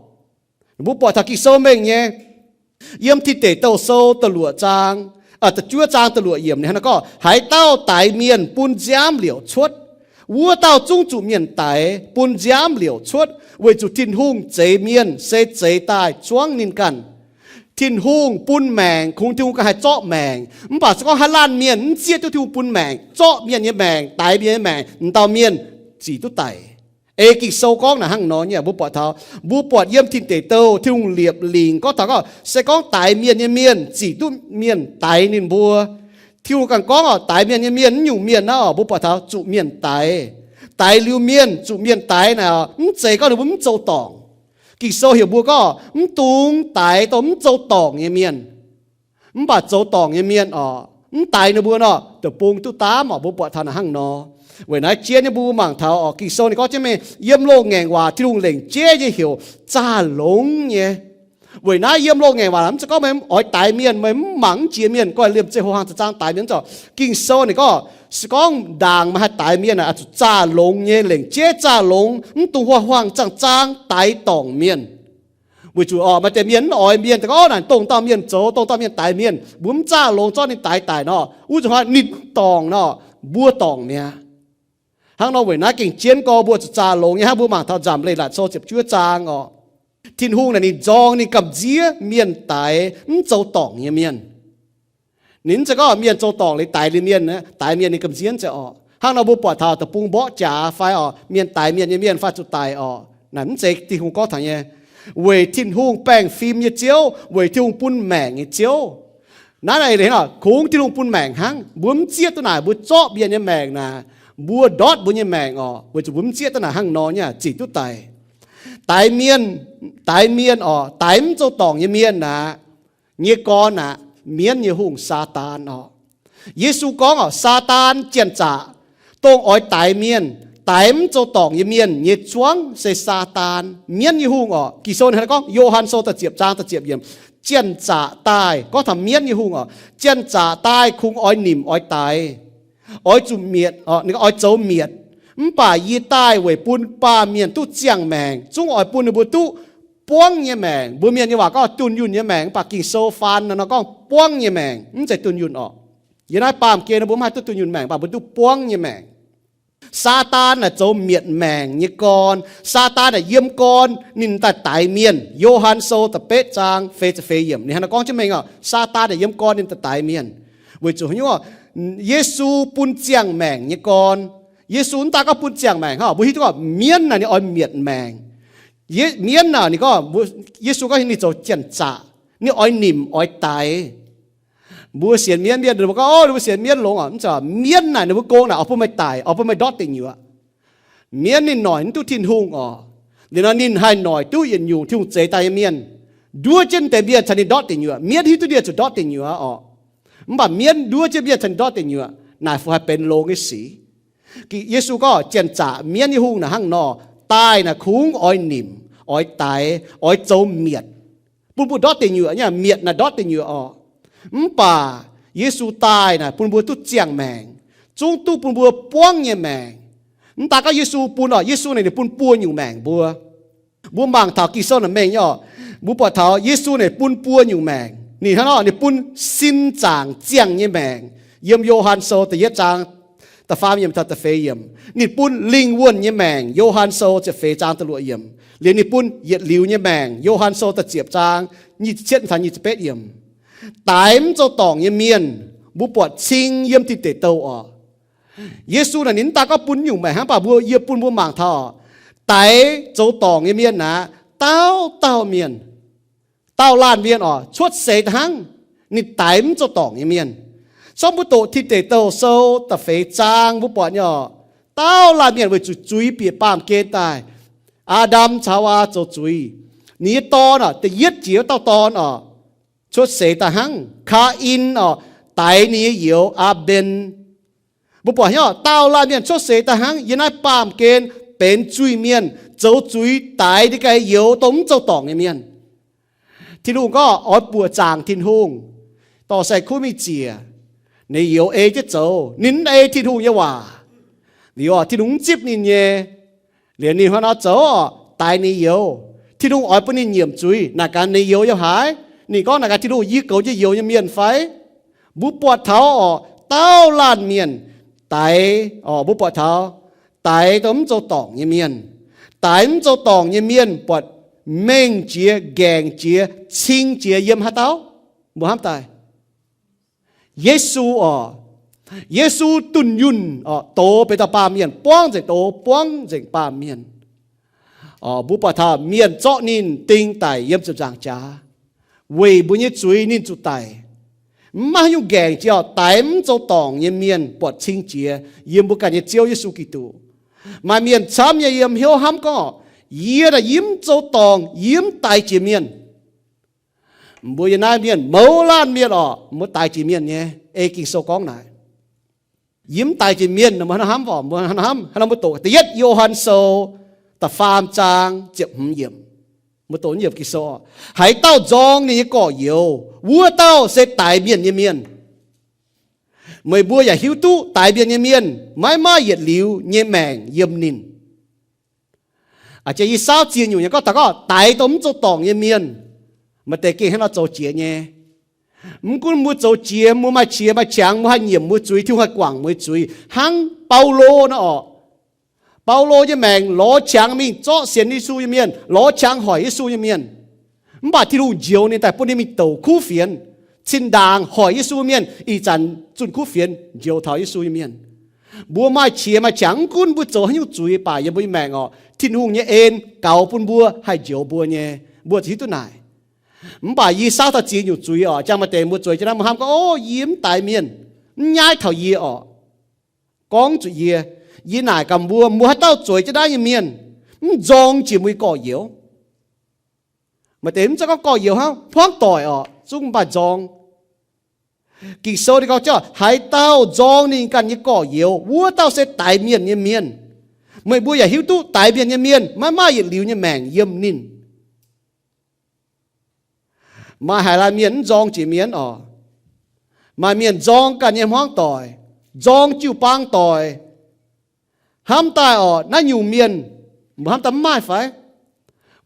Mbuo buatc taux Ging-Sou mengh nyei. Yiem Tin Deic Douh Sou da'luoqc zaang, da'juov zaang da'luoqc yiemc ninh hnangv nor gorngv, haaix dauh daix mienh bun nziaamv liouc cuotv, wuov dauh zungv zuqc mienh daix bun nziaamv liouc cuotv, weic zuqc Tin-Hungh zeix mienh se zeix daaih zuangv ninh ganh. Tin-Hungh bun maengc, kungx Tin-Hungh ganh haih zorqv maengc. Mv baac se gorngv haaix laanh mienh mv zieqv duqv Tin-Hungh bun maengc, zorqv mienh nyei maengc, daix mienh nyei maengc, m'dauh mienh zic duqv daic. Ei Ging-Sou gorngv naaic hnangv nor nyei, mbuo buatc taux, mbuo buatc yiem Tin Deic Douh Tin-Hungh liepc lingc gorngv taux gorngv, se gorngv daix mienh nyei mienh zic duqv mienh daix ninh mbuo. Tin-Hungh ganh gorngv orqc, daix mienh nyei mienh, mv nyungc mienh naaiv orqc, mbuo buatc taux zuqc mienh daix. Daix liuz mienh, zuqc mienh daix naaic orqc, mv zeiz gorngv ninh mbuo mv zoux dorngc. Ging-Sou heuc mbuo gorngv mv dungx daix dongh mv zoux dorngc nyei mienh. Mv baac zoux dorngc nyei mienh orqc, mv daix ninh mbuo nor, deic-bung duqv daamv orqc. Mbuo buatc taux naaic hnangv nor. Weic naaiv jienv nyei mbuo mangc taux orqc, Ging-Sou ninh gorngv jienv mingh, yiem loz-ngaengc waac Tin-Hungh lengc jeiv nyei heuc zaah longx nyei. Weic naaiv yiem loz-ngaengc waac mv zeiz gorngv meih oix daix mienh, meih mv mangc mv jiex mienh, goiv liemh zeih ho hang zaah zaang daix mienh mv zeiz. Ging-Sou ninh gorngv se gorngv ndaangc meih haih daix mienh naaic, oix zuqc zaah longx nyei, lengc jeiv zaah longx, mv dungx ho hang zaah zaang daix dorngc mienh. Weic zuqc orqc, maaih deix mienh mv oix mienh daaih gorngv, Naaic dongh dauh mienh zoux, dongh dauh mienh daix mienh, mbuo mv zaah longx zorqv ninh daix daic nor, wuov zuqc hnoi ninh dorngc nor, mbuo dorngc mi'aqv. Hnangv nor weic naaiv gengh jienv gorngv mbuo zuqc zaah longx nyei hnangv mbuo mangc taux Nzamc Leiz-Latc Sou ziepc juov zaang orqc. Tin-Hungh naaic ninh nzorng ninh gamh nziev mienh daix mv zoux dorngc nyei mienh. Ninh mv zeiz gorngv mienh zoux dorngc liuz daix liuz mienh, daix mienh ninh gamh nziev mv zeiz orqc. Hnangv nor mbuo buatc taux deic-bung mborqv jaax fai orqc, mienh daix mienh nyei mienh fai zuqc daic orqc, naaic mv zeiz Tin-Hungh gorngv taux nyei. Weic Tin-Hungh baengh fim nyei Ziouv, weic Tin-Hungh bun maengc nyei Ziouv. Naaiv naaic kungx Tin-Hungh bun maengc hnangv. Mbuo mv zieqv duqv naaic, mbuo zorqv mienh nyei maengc naaic, mbuo ndortv mbuo nyei maengc orqc, weic zuqc mbuo mv zieqv duqv naaic hnangv nor nyei zic duqv daic. Daix mienh, daix mienh orqc, daix mv zoux dorngc nyei mienh aqv, nyei gorn aqv, mienv nyei hungh, Saadaan orqc. Yesu gorngv orqc, Saadaan janx-zaqc, dongh oix daix mienh, daix mv zoux dorngc nyei mienh nyei zuangx se Saadaan, mienv nyei hungh orqc. Ging-Sou hnangv naaiv gorngv, Yo^han Sou da'ziepc zaang da'ziepc yiemc, janx-zaqc daaih, gorngv taux mienv nyei hungh orqc, janx-zaqc daaih kungx oix nimc oix daix, oix zuqc mietc, oix zoux mietc. Mv baac yie daaih weic bun baamh mienh duqv ziangh maengc, zungv oix bun ninh mbuo duqv buangv nyei maengc. Mbuo mienh nyei waac gorngv dunh yunh nyei maengc, mv baac Ging-Sou faan nor gorngv buangv nyei maengc, mv zeiz dunh yunh orqc. Yiem naaiv baamh gen mbuo mv haih duqv dunh yunh maengc, mv baac mbuo duqv buangv nyei maengc. Saadaan naaic zoux mietc maengc nyei gorn. Saadaan naaic yiem gorn ninh daaih daix mienh. Yo^han Sou da'betv zaang feix ziepc feix yiemc ninh hnangv naaiv gorngv jienv mengh orqc, Saadaan naaic yiem gorn ninh daaih daix mienh. Weic zuqc haaix nyungc? Yesu bun ziangh maengc nyei gorn. Yesu mv daaih gorngv bun ziangh maengc hnangv, mbuo hiuv duqv gorngv mienv naaic ninh oix mietc maengc. Mienv naaic ninh gorngv, Yesu gorngv ninh zoux janx-zaqc, ninh oix nimc oix daix. Mbuo sienx mienv mienh ninh mbuo gorngv, O, ninh mbuo sienx mienv longx orqc. Mv zeiz, mienv naaic ninh mbuo gong naaic oix bun meih daic, oix bun meih ndortv deic nyuoqc. Mienv ninh noic mv duqv Tin-Hungh orqc. Liuz nor ninh haih noic duqv yietc nyungc Tin-Hungh zeix daaih nyei mienh, nduov jienv deix mienh caux ninh ndortv deic nyuoqc. Mienv hiuv duqv ninh zuqc ndortv deic nyuoqc orqc. Mv baac mienv nduov jienv mienh caux ninh ndortv deic nyuoqc, naaic fu haih benx longx nyei sic. Yesu gorngv janx-zaqc, mienv nyei hungh naaic hnangv nor, daaih naaic kungx oix nimc, oix daix, oix zoux mietc, bun mbuo ndortv deic nyuoqc nyei. Mietc naaic ndortv deic nyuoqc orqc. Mv baac Yesu daaih naaic bun mbuo duqv ziangh maengc, zungv duqv bun mbuo buangv nyei maengc. Mv daaih gorngv Yesu bun orqc, Yesu naaic ninh bun buo nyungc maengc mbuo. Mbuo mangc taux Ging-Sou naaic mengh nyei orqc, mbuo buatc taux Yesu naaic bun buo nyungc maengc. Ninh hnangv nor ninh bun sin zaangc ziangh nyei maengc. Yiem Yo^han Sou da'yietv zaang da'faam yiemc taux da'feix yiemc, ninh bun lingh wuonh nyei maengc. Yo^han Sou ziepc feix zaang da'luoqc yiemc. Liuz ninh bun yietc liuz nyei maengc. Yo^han Sou da'ziepc zaang nyic ziepc cietv taux nyic ziepc betv yiemc. Daix mv zoux dorngc nyei mienh, mbuo buatc cing yiem Tin Deic Douh orqc. Yesu naaic ninh mv daaih gorngv bun nyungc maengc hnangv, mv baac mbuo, yie bun mbuo mangc taux, daix zoux dorngc nyei mienh aqv, dauh dauh mienh, dauh laanh mienh orqc, cuotv seix daaih hnangv, ninh daix mv zoux dorngc nyei mienh. Corc mbuo doqc Tin Deic Douh Sou da'feix zaang mbuo buatc nyei orqc, dauh laanh mienh weic zuqc zuiz bieqc baamh gen daaih. Aa^ndam caux Haawaa zoux zuiz. Ninh nyei dorn orqc, da'yietv jiex wuov dauh dorn orqc, cuotv seix daaih hnangv, Kaa^in orqc, daix ninh nyei youz, Aa^mben. Mbuo buatc hnyouv dauh laanh mienh cuotv seix daaih hnangv yiem naaiv baamh gen benx zuiz-mienh, zoux zuiz daix ninh ganh youz dongh mv zoux dorngc nyei mienh. Tin-Hungh gorngv oix buoqc zaangc Tin-Hungh, dorh sai-kuv mingh ziec, ninh youz ei jienv zoux, ninh mv ei Tin-Hungh nyei waac. Liuz orqc, Tin-Hungh mv zipv ninh nyei. Liuz ninh hnangv nor zoux orqc, daix ninh youz. Tin-Hungh oix bun ninh nyiemc zuiz, naaic gaax ninh youz yiem haaix? Ninh gorngv naaic gaax Tin-Hungh, yie goux jienv youz nyei mienh fai? Mbuo buatc taux orqc, dauh laanh mienh daix orqc, mbuo buatc taux daix dongh mv zoux dorngc nyei mienh. Daix mv zoux dorngc nyei mienh buatc mengh jiex, nqaengc jiex, cing jiex yiem haaix dauh? Mbuo hnamv daaih Yesu orqc. Yesu dunh yunh orqc, doz benx dauh baamh mienh, buangv nzengc doz, buangv nzengc baamh mienh. Orqc, mbuo buatc taux mienh zorqv ninh ding daic yiem ziepc nzaangc jaax, weic mbuo nyei zuiz ninh zuqc daic. Mv maaih haaix nyungc nqaengc jiex orqc, daix mv zoux dorngc nyei mienh buatc cing jiex yiem mbuo ganh nyei Ziouv Yesu Giduc. Maaih mienh camv nyei yiem hnyouv hnamv gorngv, yie naaic yie mv zoux dorngc, yie mv daix jiex mienh. Mbuo yiem naaiv mienh mouz laanh mienh orqc, mbuo daix jiex mienh nyei. Ei Ging-Sou gorngv naaic, yie mv daix jiex mienh. Mbuo hnangv nor hnamv orqc, mbuo hnangv nor hnamv, hnangv nor mbuo doqc da'yietv Yo^han Sou da'faam zaang ziepc hmz yiemc. Mbuo doqc yiemc Ging-Sou orqc, haaix dauh nzorng ninh nyei gorx-youz, wuov dauh se daix mienh nyei mienh. Meih mbuo yaac hiuv duqv daix mienh nyei mienh maiv maaih yietc liuz nyei maengc yiem ninh. A'jang yie saauv ziex nyungc nyei gorngv taux gorngv daix dongh mv zoux dorngc nyei mienh, maaih deix gengh hnangv nor zoux jiex nyei. Mv gunv mbuo zoux jiex, mbuo maaih qiex maaih qangx, mbuo haih nyiemc mbuo zuiz, Tin-Hungh haih guangc mbuo zuiz, hnangv Baulo nor orqc. Baulo nyei maengc lorz qangx mingh zorqv sienx Yesu nyei mienh, lorz qangx hoic Yesu nyei mienh. Mv baac Tin-Hungh njoux ninh daaih bun ninh mingh douc kuv fienx, cin-ndaangc hoic Yesu mienh, ih zanc zunh kuv fienx njoux taux Yesu nyei mienh. Mbuo maaih qiex maaih qangx, mv gunv mbuo zoux haaix nyungc zuiz baac yiem mbuo nyei maengc orqc, Tin-Hungh nyei en gaux bun mbuo haih njoux mbuo nyei, mbuo ziouc hiuv duqv naaic. Mv baac yie saauv taux ziex nyungc zuiz orqc, jang maaih deix mbuo zueiz jienv naaiv mbuo hnamv gorngv, o, yie mv daix mienh, mv nyaiv taux yie orqc. Gorngv zuqc yie, yie naaic gaax mbuo, mbuo haaix dauh zueiz jienv naaiv nyei mienh, mv nzorng jiex mbuo nyei gorx-youz. Maaih deix mv zeiz gorngv gorx-youz hnangv, hmuangv doic orqc, zungv mv baac nzorng. Ging-Sou ninh gorngv, haaix dauh nzorng ninh ganh nyei gorx-youz, wuov dauh se daix mienh nyei mienh. Meih mbuo yaac hiuv duqv daix mienh nyei mienh maiv maaih yietc liuz nyei maengc yiem ninh. Maaih haaix laanh mienh mv nzorng jiex mienh orqc? Maaih mienh nzorng ganh nyei hmuangv doic, nzorng jiu-baang doic. Hnamv daaih orqc, naaiv nyungc mienh mbuo hnamv daaih mv maaih fai?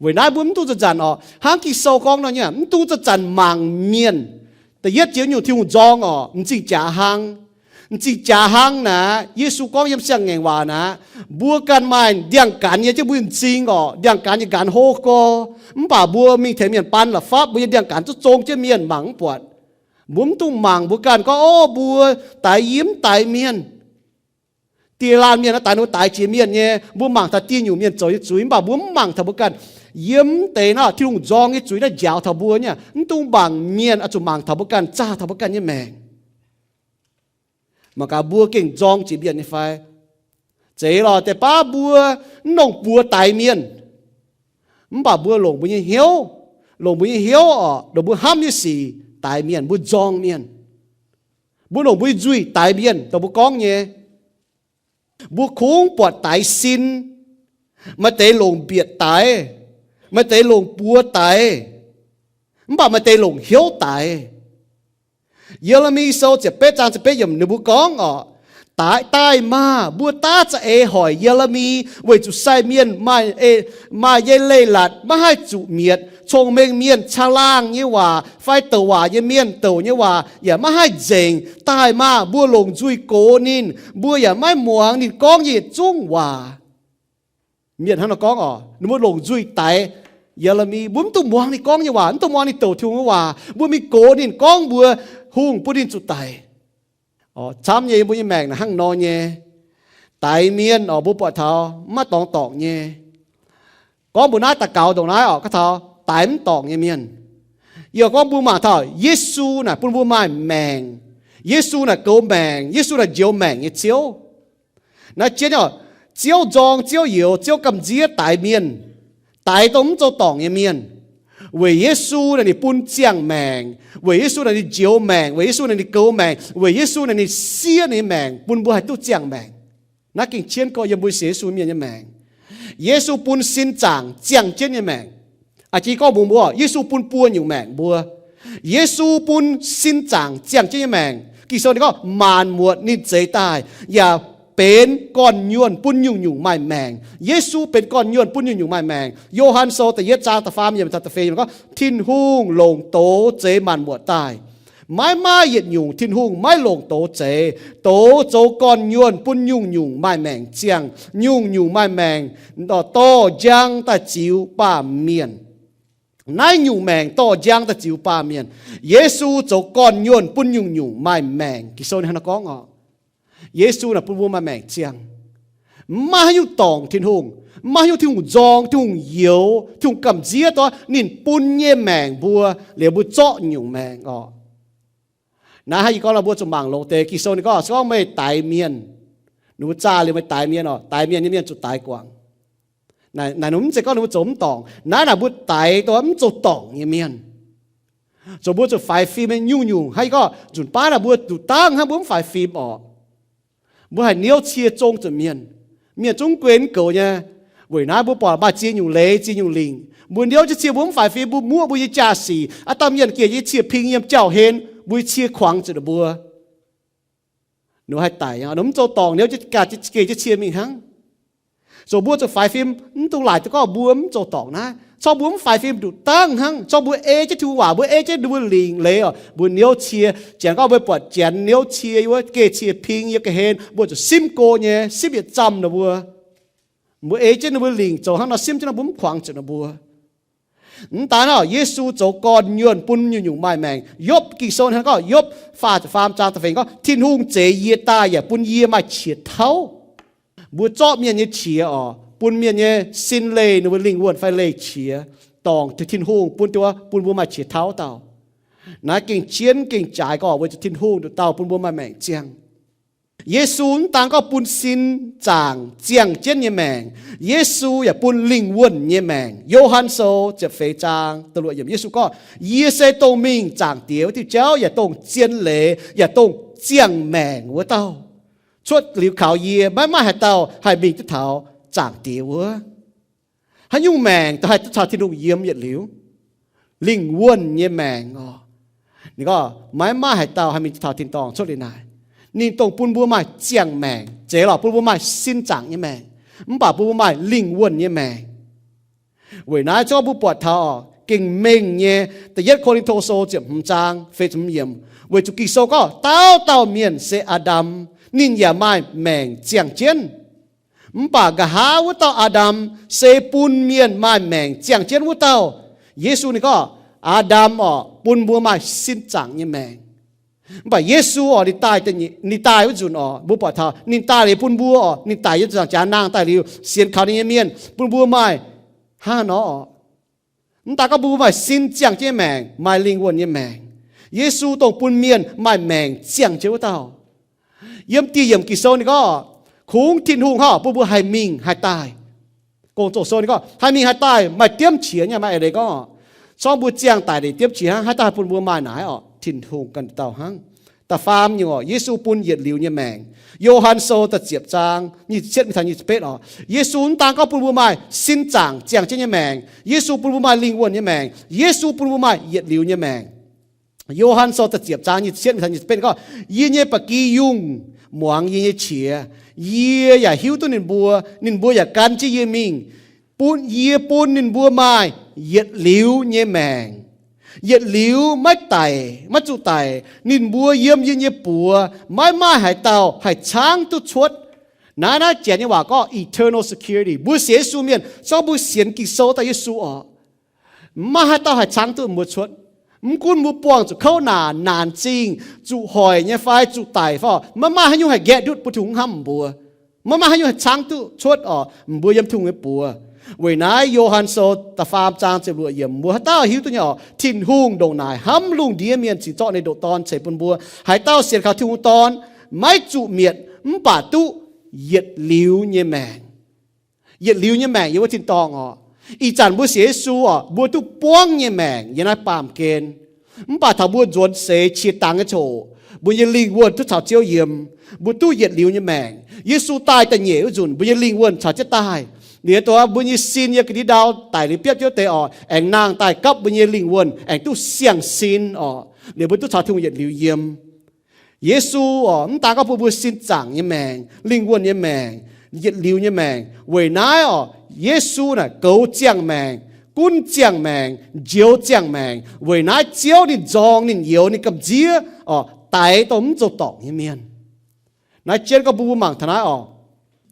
Weic naaiv mbuo mv dungx zanc-zanc orqc, hnangv Ging-Sou gorngv nor nyei, mv dungx zanc-zanc mangc mienh. Da'yietv jiex nyungc Tin-Hungh nzorng orqc, m'zing jaax hnangv. M'zing jaax hnangv naaic, Yesu gorngv yiem Siang-Ngaengc Waac naaic, mbuo ganh maaih ndiangx-gaanx nyei jienv mbuo nyei m'zing orqc, ndiangx-gaanx nyei nqanx hlo gorx. Mv baac mbuo mingh tengx mienh baan la'fapv, mbuo nyei ndiangx-gaanx zuqc zong jienv mienh mangc mv buatc. Mbuo mv dungx mangc mbuo ganh gorngv, o, mbuo daix yie mv daix mienh. Dieh laanh mienh naaiv daix, ninh mbuo daix jiex mienh nyei. Mbuo mangc taux dieh nyungc mienh zoux nyei zuiz, mv baac mbuo mv mangc taux mbuo ganh. Yiem deix naaiv Tin-Hungh nzorng nyei zuiz naaiv njaaux taux mbuo nyei, mv dungx mangc mienh, oix zuqc mangc taux mbuo ganh, zaah taux mbuo ganh nyei maengc. Mangc gaax mbuo gengh nzorng jiex mienh nyei fai? Zeiz lorqc, deix baav mbuo mv longc buoz daix mienh, mv baac mbuo longc mbuo nyei hnyouv, longc mbuo nyei hnyouv orqc, longc mbuo hnamv nyei sic daix mienh, mbuo nzorng mienh. Mbuo longc mbuo nyei nzuih daix mienh, dongh mbuo gorngv nyei. Mbuo kungx buatc daix sin, maaih deix longc mbietc daix, maaih deix longc buoz daix, mv baac maaih deix longc hnyouv daix. Ye^le^mi Sou ziepc betv zaang ziepc betv yiemc ninh mbuo gorngv orqc, daaih, daaih maah! Mbuo daav za'eix hoic Ye^le^mi weic zuqc sai mienh maaih, maaih yei leiz-latc maiv haih zuqc mietc, cong-mengh mienh caangh laangh nyei waac fai douc waac nyei mienh douc nyei waac yaac maiv haih nzengc. Daaih maah! Mbuo longc nzuih gox ninh, mbuo yaac maiv muangx ninh gorngv nyei yietc zungv waac. Mienh hnangv nor gorngv orqc, ninh mbuo longc nzuih daix Ye^le^mi. Mbuo mv dungx muangx ninh gorngv nyei waac, mv dungx muangx ninh douc Tin-Hungh nyei waac. Mbuo mingh gox ninh, gorngv mbuox hungh bun ninh zuqc daic. Camv nyei, mbuo nyei maengc naaic hnangv nor nyei. Daix mienh orqc, mbuo buatc taux maiv dorngx dorngc nyei. Gorngv mbuo naaiv daux gaux ndongc naaiv orqc, gorngv taux daix mv dorngc nyei mienh. Yie gorngv mbuo mangc taux Yesu naaic bun mbuo maaih maengc. Yesu naaic goux maengc. Yesu naaic njoux maengc nyei Ziouv. Naaiv jienv orqc, Ziouv nzorng, Ziouv youx, Ziouv gamh nziev daix mienh, daix dongh mv zoux dorngc nyei mienh. Weic Yesu naaic ninh bun ziangh maengc, weic Yesu naaic ninh njoux maengc, weic Yesu naaic ninh goux maengc, weic Yesu naaic ninh siev ninh nyei maengc bun mbuo haih duqv ziangh maengc. Naaiv gengh jienv gorx yiem mbuo sienx Yesu mienh nyei maengc. Yesu bun sin zaangc ziangh jienv nyei maengc. Aa, jiex gorngv mbuox mbuo, Yesu bun buo nyungc maengc mbuo. Yesu bun sin zaangc ziangh jienv nyei maengc. Ging-Sou ninh gorngv maanc muotc ninh zeix daaih, yaac benx gorn-nyuonh bun nyungc-nyungc maaih maengc. Yesu benx gorn-nyuonh bun nyungc-nyungc maaih maengc. Yo^han Sou da'yietv zaang da'faam yiemc taux da'feix yiemc gorngv, Tin-Hungh longc doz zeix maanc muotc daaih. Maiv maaih yietc nyungc Tin-Hungh maiv longc doz zeix. Doz zoux gorn-nyuonh bun nyungc-nyungc maaih maengc ziangh, nyungc-nyungc maaih maengc, dorh njang daaih ziux baamh mienh. Naaiv nyungc maengc dorh njang daaih ziux baamh mienh. Yesu zoux gorn-nyuonh bun nyungc-nyungc maaih maengc. Ging-Sou ninh hnangv naaiv gorngv orqc. Yesu naaic bun mbuo maaih maengc ziangh. Mv maaih haaix nyungc dorngc Tin-Hungh, mv maaih haaix nyungc Tin-Hungh nzorng, Tin-Hungh youx, Tin-Hungh gamh nziev dorh ninh bun nyei maengc mbuo, liuz mbuo zorqv nyungc maengc orqc. Naaiv hnangv yie gorngv nor, mbuo zuqc mangc longx deix. Ging-Sou ninh gorngv, se gorngv meih daix mienh, ninh mbuo zaah liuz meih daix mienh orqc, daix mienh nyei mienh zuqc daix guangc. Naaic, naaic ninh mv zeiz gorngv ninh mbuo zoux mv dorngc. Naaiv naaic mbuo daix dongh mv zoux dorngc nyei mienh. Zoux mbuo zuqc faix fim nyei nyungc-nyungc. Hnangv yie gorngv, nzunc baav naaic mbuo nduqc dangh hnangv mbuo mv faix fim orqc. Mbuo haih niouv cie zong zuqc mienh. Mienh zungv gunv goux nyei. Weic naaiv mbuo buatc maaih ziex nyungc leiz, ziex nyungc lingc. Mbuo niouv jienv cie mbuo mv faix fim, mbuo muoqv mbuo nyei jaa-sic. Aav dauh mienh geh jienv cie ping yiem jauv-hlen, mbuo nyei cie kuangx zuqc ninh mbuo. Ninh haih daic, ninh mv zoux dorngc, niouv jienv geh jienv cie mingh hnangv. Zoux mbuo zuqc faix fim, mv dungx laaic duqv gorngv mbuo mv zoux dorngc naaiv. Corc mbuo mv faix fim nduqc dangv hnangv. Corc mbuo ei jienv Tin-Hungh waac, mbuo ei jienv ninh mbuo lingc leiz oc, mbuo niouv cie. Janx gorngv mbuo buatc janx niouv cie, yiem wuov geh cie ping yiem ga'hlen, mbuo zuqc simv go nyei, simv yietc zamh ninh mbuo. Mbuo ei jienv ninh mbuo lingc zoux hnangv nor, simv jienv nor mbuo mv kuangx zuqc ninh mbuo. Mv daan hnangv, Yesu zoux gorn-nyuonh bun nyungc-nyungc maaih maengc. Yopv, Ging-Sou hnangv gorngv, Yopv faah ziepc faam zaang da'feix gorngv, Tin-Hungh zeix yie daaih yaac bun yie maaih qiex tauv. Mbuo zorqv mienh nyei qiex oc, bun mienh nyei sin leih ninh mbuo lingh wuonh fai leih qiex, dorngc Tin-Hungh bun duqv, bun mbuo maaih qiex tauv dauh. Naaiv gengh jienv gengh jaaix gorngv weic zuqc Tin-Hungh nduqc dauh bun mbuo maaih maengc ziangh. Yesu mv daan gorngv bun sin zaangc ziangh jienv nyei maengc, Yesu yaac bun lingh wuonh nyei maengc. Yo^han Sou ziepc feix zaang da'luoqc yiemc, Yesu gorngv, Yie se dongh mingh Zaangc Diex wuov diuh jauv yaac dongh zien leiz yaac dongh ziangh maengc wuov dauh. Cuotv liuz kaux yie, maiv maaih haaix dauh haih mingh duqv taux Zaangc Diex wuov. Haaix nyungc maengc dongh haih duqv caux Tin-Hungh yiem yietc liuz? Lingh wuonh nyei maengc oc. Ninh gorngv maiv maaih haaix dauh haih mingh duqv taux tin-dorngh cuotv liuz naaic. Ninh dongh bun mbuo maaih ziangh maengc, zeiz lorqc bun mbuo maaih sin zaangc nyei maengc, mv baac bun mbuo maaih lingh wuonh nyei maengc. Weic naaiv zorqv mbuo buatc taux oc, gengh mengh nyei, da'yietv Ko^lin^to Sou ziepc hmz zaang feix ziepc hmz yiemc, weic zuqc Ging-Sou gorngv dauh dauh mienh se Aa^ndam, ninh yaac maaih maengc ziangh jienv. Mv baac nqa'haav wuov dauh Aa^ndam se bun mienh maaih maengc ziangh jienv wuov dauh. Yesu ninh gorngv, Aa^ndam oc, bun mbuo maaih sin zaangc nyei maengc. Mv baac Yesu oc, ninh daaih, ninh daaih wuov nzunc oc, mbuo buatc taux ninh daaih liuz bun mbuo oc, ninh daic yiem ziepc nzaangc jaax nangh daaih liuz, sienx kaux ninh nyei mienh bun mbuo maaih hnangv haaix nor oc. Mv daan gorngv bun mbuo maaih sin ziangh jienv nyei maengc, maaih lingh wuonh nyei maengc. Yesu dongh bun mienh maaih maengc ziangh jienv wuov dauh. Yiem dieh yiemc Ging-Sou ninh gorngv, kungx Tin-Hungh hnangv bun mbuo haih mingh haih daaih. Gong-Zoh Sou ninh gorngv haih mingh haih daaih maaih diemv qiex nyei, maaih eix leiz gorngv, corc mbuo ziangh daic liuz diemv qiex hnangv, haaix dauh haih bun mbuo maaih naaic oc? Tin-Hungh ganh dauh hnangv. Da'faam nyungc oc, Yesu bun yietc liuz nyei maengc. Yo^han Sou da'ziepc zaang nyic ziepc cietv mingh taux nyic ziepc betv oc, Yesu mv daan gorngv bun mbuo maaih sin zaangc ziangh jienv nyei maengc, Yesu bun mbuo maaih lingh wuonh nyei maengc, Yesu bun mbuo maaih yietc liuz nyei maengc. Yo^han Sou da'ziepc zaang nyic ziepc cietv mingh taux nyic ziepc betv gorngv, Yie nyei ba'gi yungh muangx yie nyei qiex. Yie yaac hiuv duqv ninh mbuo, ninh mbuo yaac gan jienv yie mingh. Bun, yie bun ninh mbuo maaih yietc liuz nyei maengc. Yietc liuz maiv daic, maiv zuqc daic. Ninh mbuo yiem yie nyei buoz, maiv maaih haaix dauh haih caangv duqv cuotv. Naaiv, naaiv Janx nyei waac gorngv eternal security. Mbuo sienx Yesu mienh, zorqv mbuo sienx Ging-Sou daaih Yesu oc, maiv maaih haaix dauh haih caangv duqv mbuo cuotv. Mv gunv mbuo buangh zuqc kouv naanc, naanc zingh, zuqc hoic nyei fai zuqc daic fai, maiv maaih haaix nyungc haih nqaeqv ndutv bun Tin-Hungh hnamv mbuo. Maiv maaih haaix nyungc haih caangv duqv cuotv oc, mbuo yiem Tin-Hungh nyei buoz. Weic naaiv Yo^han Sou da'faam zaang ziepc luoqc yiemc, mbuo haaix dauh hiuv duqv nyei oc, Tin-Hungh ndongc naaic hnamv lungh ndiev mienh cingx zorqv ninh ndoqc Dorn ceix bun mbuo. Haaix dauh sienx kaux Tin-Hungh Dorn maiv zuqc mietc mv baac duqv yietc liuz nyei maengc. Yietc liuz nyei maengc yiem wuov tin-dorngh oc. Ih zanc mbuo sienx Yesu oc, mbuo duqv buangv nyei maengc yiem naaiv baamh gen. Mv baac taux mbuo nzuonx seix qiex dangx nyei ziangh hoc, mbuo nyei lingh wuonh duqv caux Ziouv yiem, mbuo duqv yietc liuz nyei maengc. Yesu daaih da'nyeic wuov nzunc, mbuo nyei lingh wuonh caux Ziouv daaih. Liuz dongh mbuo nyei sin yiem ga'ndiev ndau daic liuz biopv Ziouv deix oc, aengx nangh daaih gapv mbuo nyei lingh wuonh aengx duqv siang-sin oc. Liuz mbuo duqv caux Tin-Hungh yietc liuz yiem. Yesu oc, mv daan gorngv bun mbuo sin zaangc nyei maengc, lingh wuonh nyei maengc, yietc liuz nyei maengc. Weic naaiv oc, Yesu naaic goux ziangh maengc, gunv ziangh maengc, njoux ziangh maengc. Weic naaiv Ziouv ninh nzorng, ninh youx, ninh gamh nziev oc daix dongh mv zoux dorngc nyei mienh. Naaiv jienv gorngv bun mbuo mangc taux naaiv oc.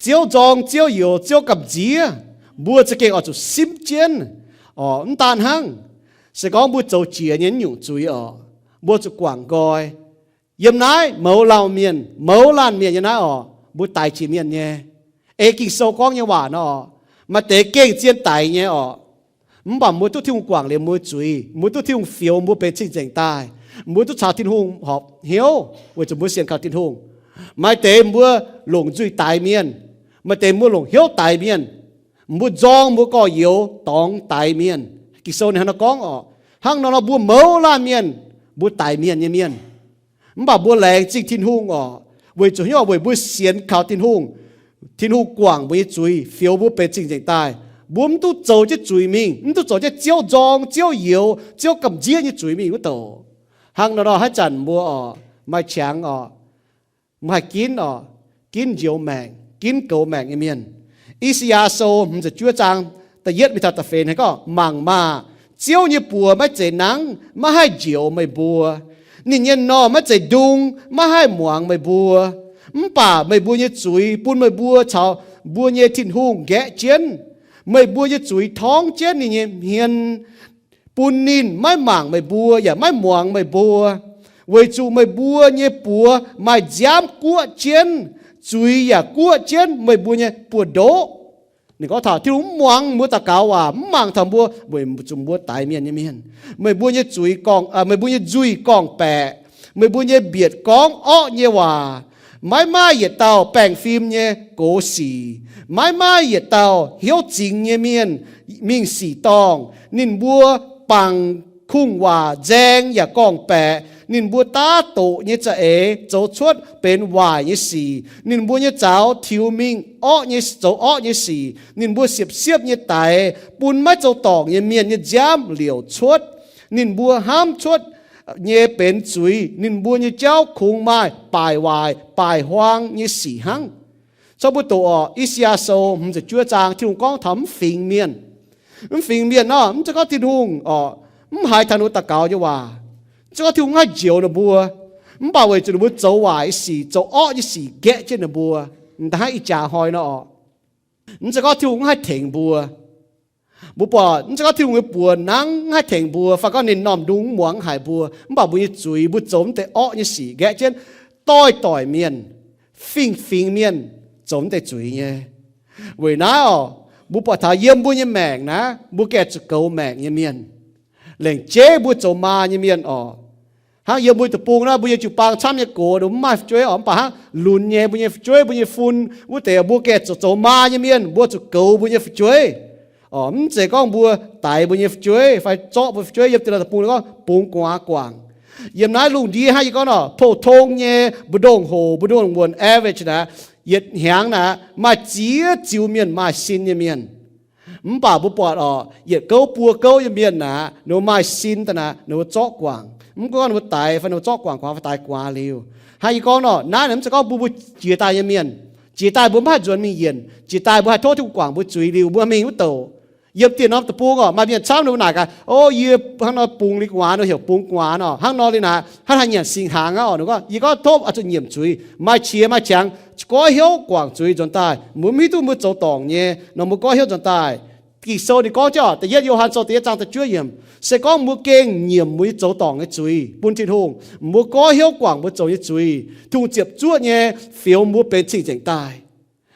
Ziouv nzorng, Ziouv youx, Ziouv gamh nziev, mbuo za'gengh oix zuqc simv jienv oc. Mv daan hnangv, se gorngv mbuo zoux jiex nyei naaiv nyungc zuiz oc, mbuo zuqc guangc nqoi. Yiem naaiv mouz laanh mienh, mouz laanh mienh nyei naaiv oc, mbuo daix jiex mienh nyei. Ei Ging-Sou gorngv nyei waac nor oc, maaih deix gengh zien daix nyei oc. Mv baac mbuo duqv Tin-Hungh guangc liuz mbuo zuiz, mbuo duqv Tin-Hungh fioux mbuo benx cing-nzengc daaih, mbuo duqv caux Tin-Hungh horpc hnyouv weic zuqc mbuo sienx kaux Tin-Hungh. Maaih deix mbuo longc nzuih daix mienh, maaih deix mbuo longc hnyouv daix mienh, mbuo nzorng mbuo gorx-youz dorngx daix mienh. Ging-Sou ninh hnangv nor gorngv oc. Hnangv nor nor mbuo mouz laanh mienh, mbuo daix mienh nyei mienh. Mv baac mbuo laengz zingh Tin-Hungh oc, weic zuqc hnyouv weic mbuo sienx kaux Tin-Hungh. Tin-Hungh guangc mbuo nyei zuiz, fioux mbuo benx cing-nzengc daaih. Mbuo mv duqv zoux jienv zuiz mingh, mv duqv zoux jienv Ziouv nzorng, Ziouv youx, Ziouv gamh nziev nyei zuiz mingh wuov douc. Hnangv nor nor haaix zanc mbuo oc, maaih qangx oc, mbuo haih ginv oc, ginv njoux maengc, ginv goux maengc nyei mienh. I^saa^yaa Sou hmz ziepc juov zaang da'yietv mingh taux da'feix hnangv gorngv, Mangc maah! Ziouv nyei buoz maiv zeiz nangv, maiv haih njoux meih mbuo. Ninh nyei normh maiv zeiz ndung, maiv haih muangx meih mbuo. Mv baac meih mbuo nyei zuiz bun meih mbuo caux mbuo nyei Tin-Hungh nqaeqv jienv. Meih mbuo nyei zuiz torngv jienv ninh nyei hmien, bun ninh maiv mangc meih mbuo yaac maiv muangx meih mbuo, weic zuqc meih mbuo nyei buoz maaih nziaamv guoqv jienv, zuiz yaac guoqv jienv meih mbuo nyei buoz-ndoqv. Ninh gorngv taux Tin-Hungh mv muangx mbuo daux gaux waac, mv mangc taux mbuo, weic zuqc mbuo daix mienh nyei mienh. Meih mbuo nyei zuiz gorngv, meih mbuo nyei nzuih gorngv-baeqc, meih mbuo nyei mbietc gorngv orqv nyei waac. Maiv maaih yietc dauh baengh fim nyei gox sic, maiv maaih yietc dauh hnyouv zingx nyei mienh mingh sic dorngh. Ninh mbuo bangc kungx-waac nzaeng yaac gorngv-baeqc. Ninh mbuo daav doqc nyei za'eix zoux cuotv benx waaic nyei sic. Ninh mbuo nyei zaux tiux mingh orqv nyei, zoux orqv nyei sic. Ninh mbuo siepv-siepv nyei daix bun maiv zoux dorngc nyei mienh nyei nziaamv liouc cuotv. Ninh mbuo hnamv cuotv nyei benx zuiz. Ninh mbuo nyei jauv kungx maaih baaic waaic baaic huaang nyei sic hnangv. Cong mbuo doqc orqc, I^saa^yaa Sou hmz ziepc juov zaang Tin-Hungh gorngv taux mv fingx mienh. Mv fingx mienh nor, mv zeiz gorngv Tin-Hungh orqc, mv haiz taux ninh mbuo daux gaux nyei waac. Mv zeiz gorngv Tin-Hungh mv haih njoux ninh mbuo, mv baac weic zuqc ninh mbuo zoux waaic nyei sic, zoux orqv nyei sic nqaeqv jienv ninh mbuo. M'daaih hnangv ih jaax hnoi nor orqc, mv zeiz gorngv Tin-Hungh mv haih tengx mbuo. Mbuo buatc mv zeiz gorngv Tin-Hungh nyei buoz nangv mv haih tengx mbuo, fai gorngv ninh normh ndung mv muangx mv haiz mbuo, mv baac mbuo nyei zuiz, mbuo zoux mv deix orqv nyei sic nqaeqv jienv doix-doix mienh, fingx-fingx mienh zoux mv deix zuiz nyei. Weic naaiv orqc, mbuo buatc taux yiem mbuo nyei maengc naaiv, mbuo gaengh zuqc goux maengc nyei mienh, lengc jeiv mbuo zoux maa nyei mienh orqc. Hnangv yiem mbuo deic-bung naaiv, mbuo yiem jiu-baang camv nyei gox mv maaih fu'jueiv orqc, mv baac hnangv lunx nyei mbuo nyei fu'jueiv, mbuo nyei fun wuov deix, mbuo gaengh zuqc zoux maa nyei mienh, mbuo zuqc goux mbuo nyei fu'jueiv. Orqc, mv zeiz gorngv mbuo daix mbuo nyei fu'jueiv fai zorqv mbuo fu'jueiv. Yiem deix nor deic-bung gorngv bungx gu'nguaaz guangc. Yiem naaiv lungh ndiev hnangv yie gorngv nor, 普通 nyei mbu'ndongx hoc, mbu'ndongx wuonc, average naaiv, yietc hnyangx naaiv maaih ziex ziux mienh maaih sin nyei mienh. Mv baac mbuo buatc orqc, yietc gouv buo gouv nyei mienh naaiv, ninh mbuo maaih sin daaih naaiv, ninh mbuo zorqv guangc. Mv gunv ninh mbuo daix fai ninh mbuo zorqv guangc guaax fai daix guaax liuz, hnangv yie gorngv nor, naaiv mv zeiz gorngv mbuo, mbuo jiex daaih nyei mienh, jiex daaih mbuo mv haih nzuonx mingh yienc, jiex daaih mbuo haih tov Tin-Hungh guangc mbuo zuiz liuz mbuo mingh wuov douc. Yiem dieh norm deic-bung orqc, maaih mienh camv ninh mbuo naaic gaax, O, yie hnangv nor bungx liuz gu'nguaaz nor heuc bungx gu'nguaaz nor, hnangv nor liuz naaiv, hnangv haaix nyanc singx hnaangx aqv orqc. Ninh gorngv, yie gorngv tov oix zuqc nyiemc zuiz, maaih qiex maaih qangx, goiv hnyouv guangc zuiz nzuonx daaih. Mbuo mv hiuv duqv mbuo zoux dorngc nyei nor, mbuo goiv hnyouv nzuonx daaih. Ging-Sou ninh gorngv jienv orqc, da'yietv Yo^han Sou da'yietv zaang da'juov yiemc, se gorngv mbuo gengh nyiemc mbuo nyei zoux dorngc nyei zuiz bun Tin-Hungh, mbuo goiv hnyouv guangc mbuo zoux nyei zuiz, Tin-Hungh ziepc zuoqv nyei fioux mbuo benx cing-nzengc daaih.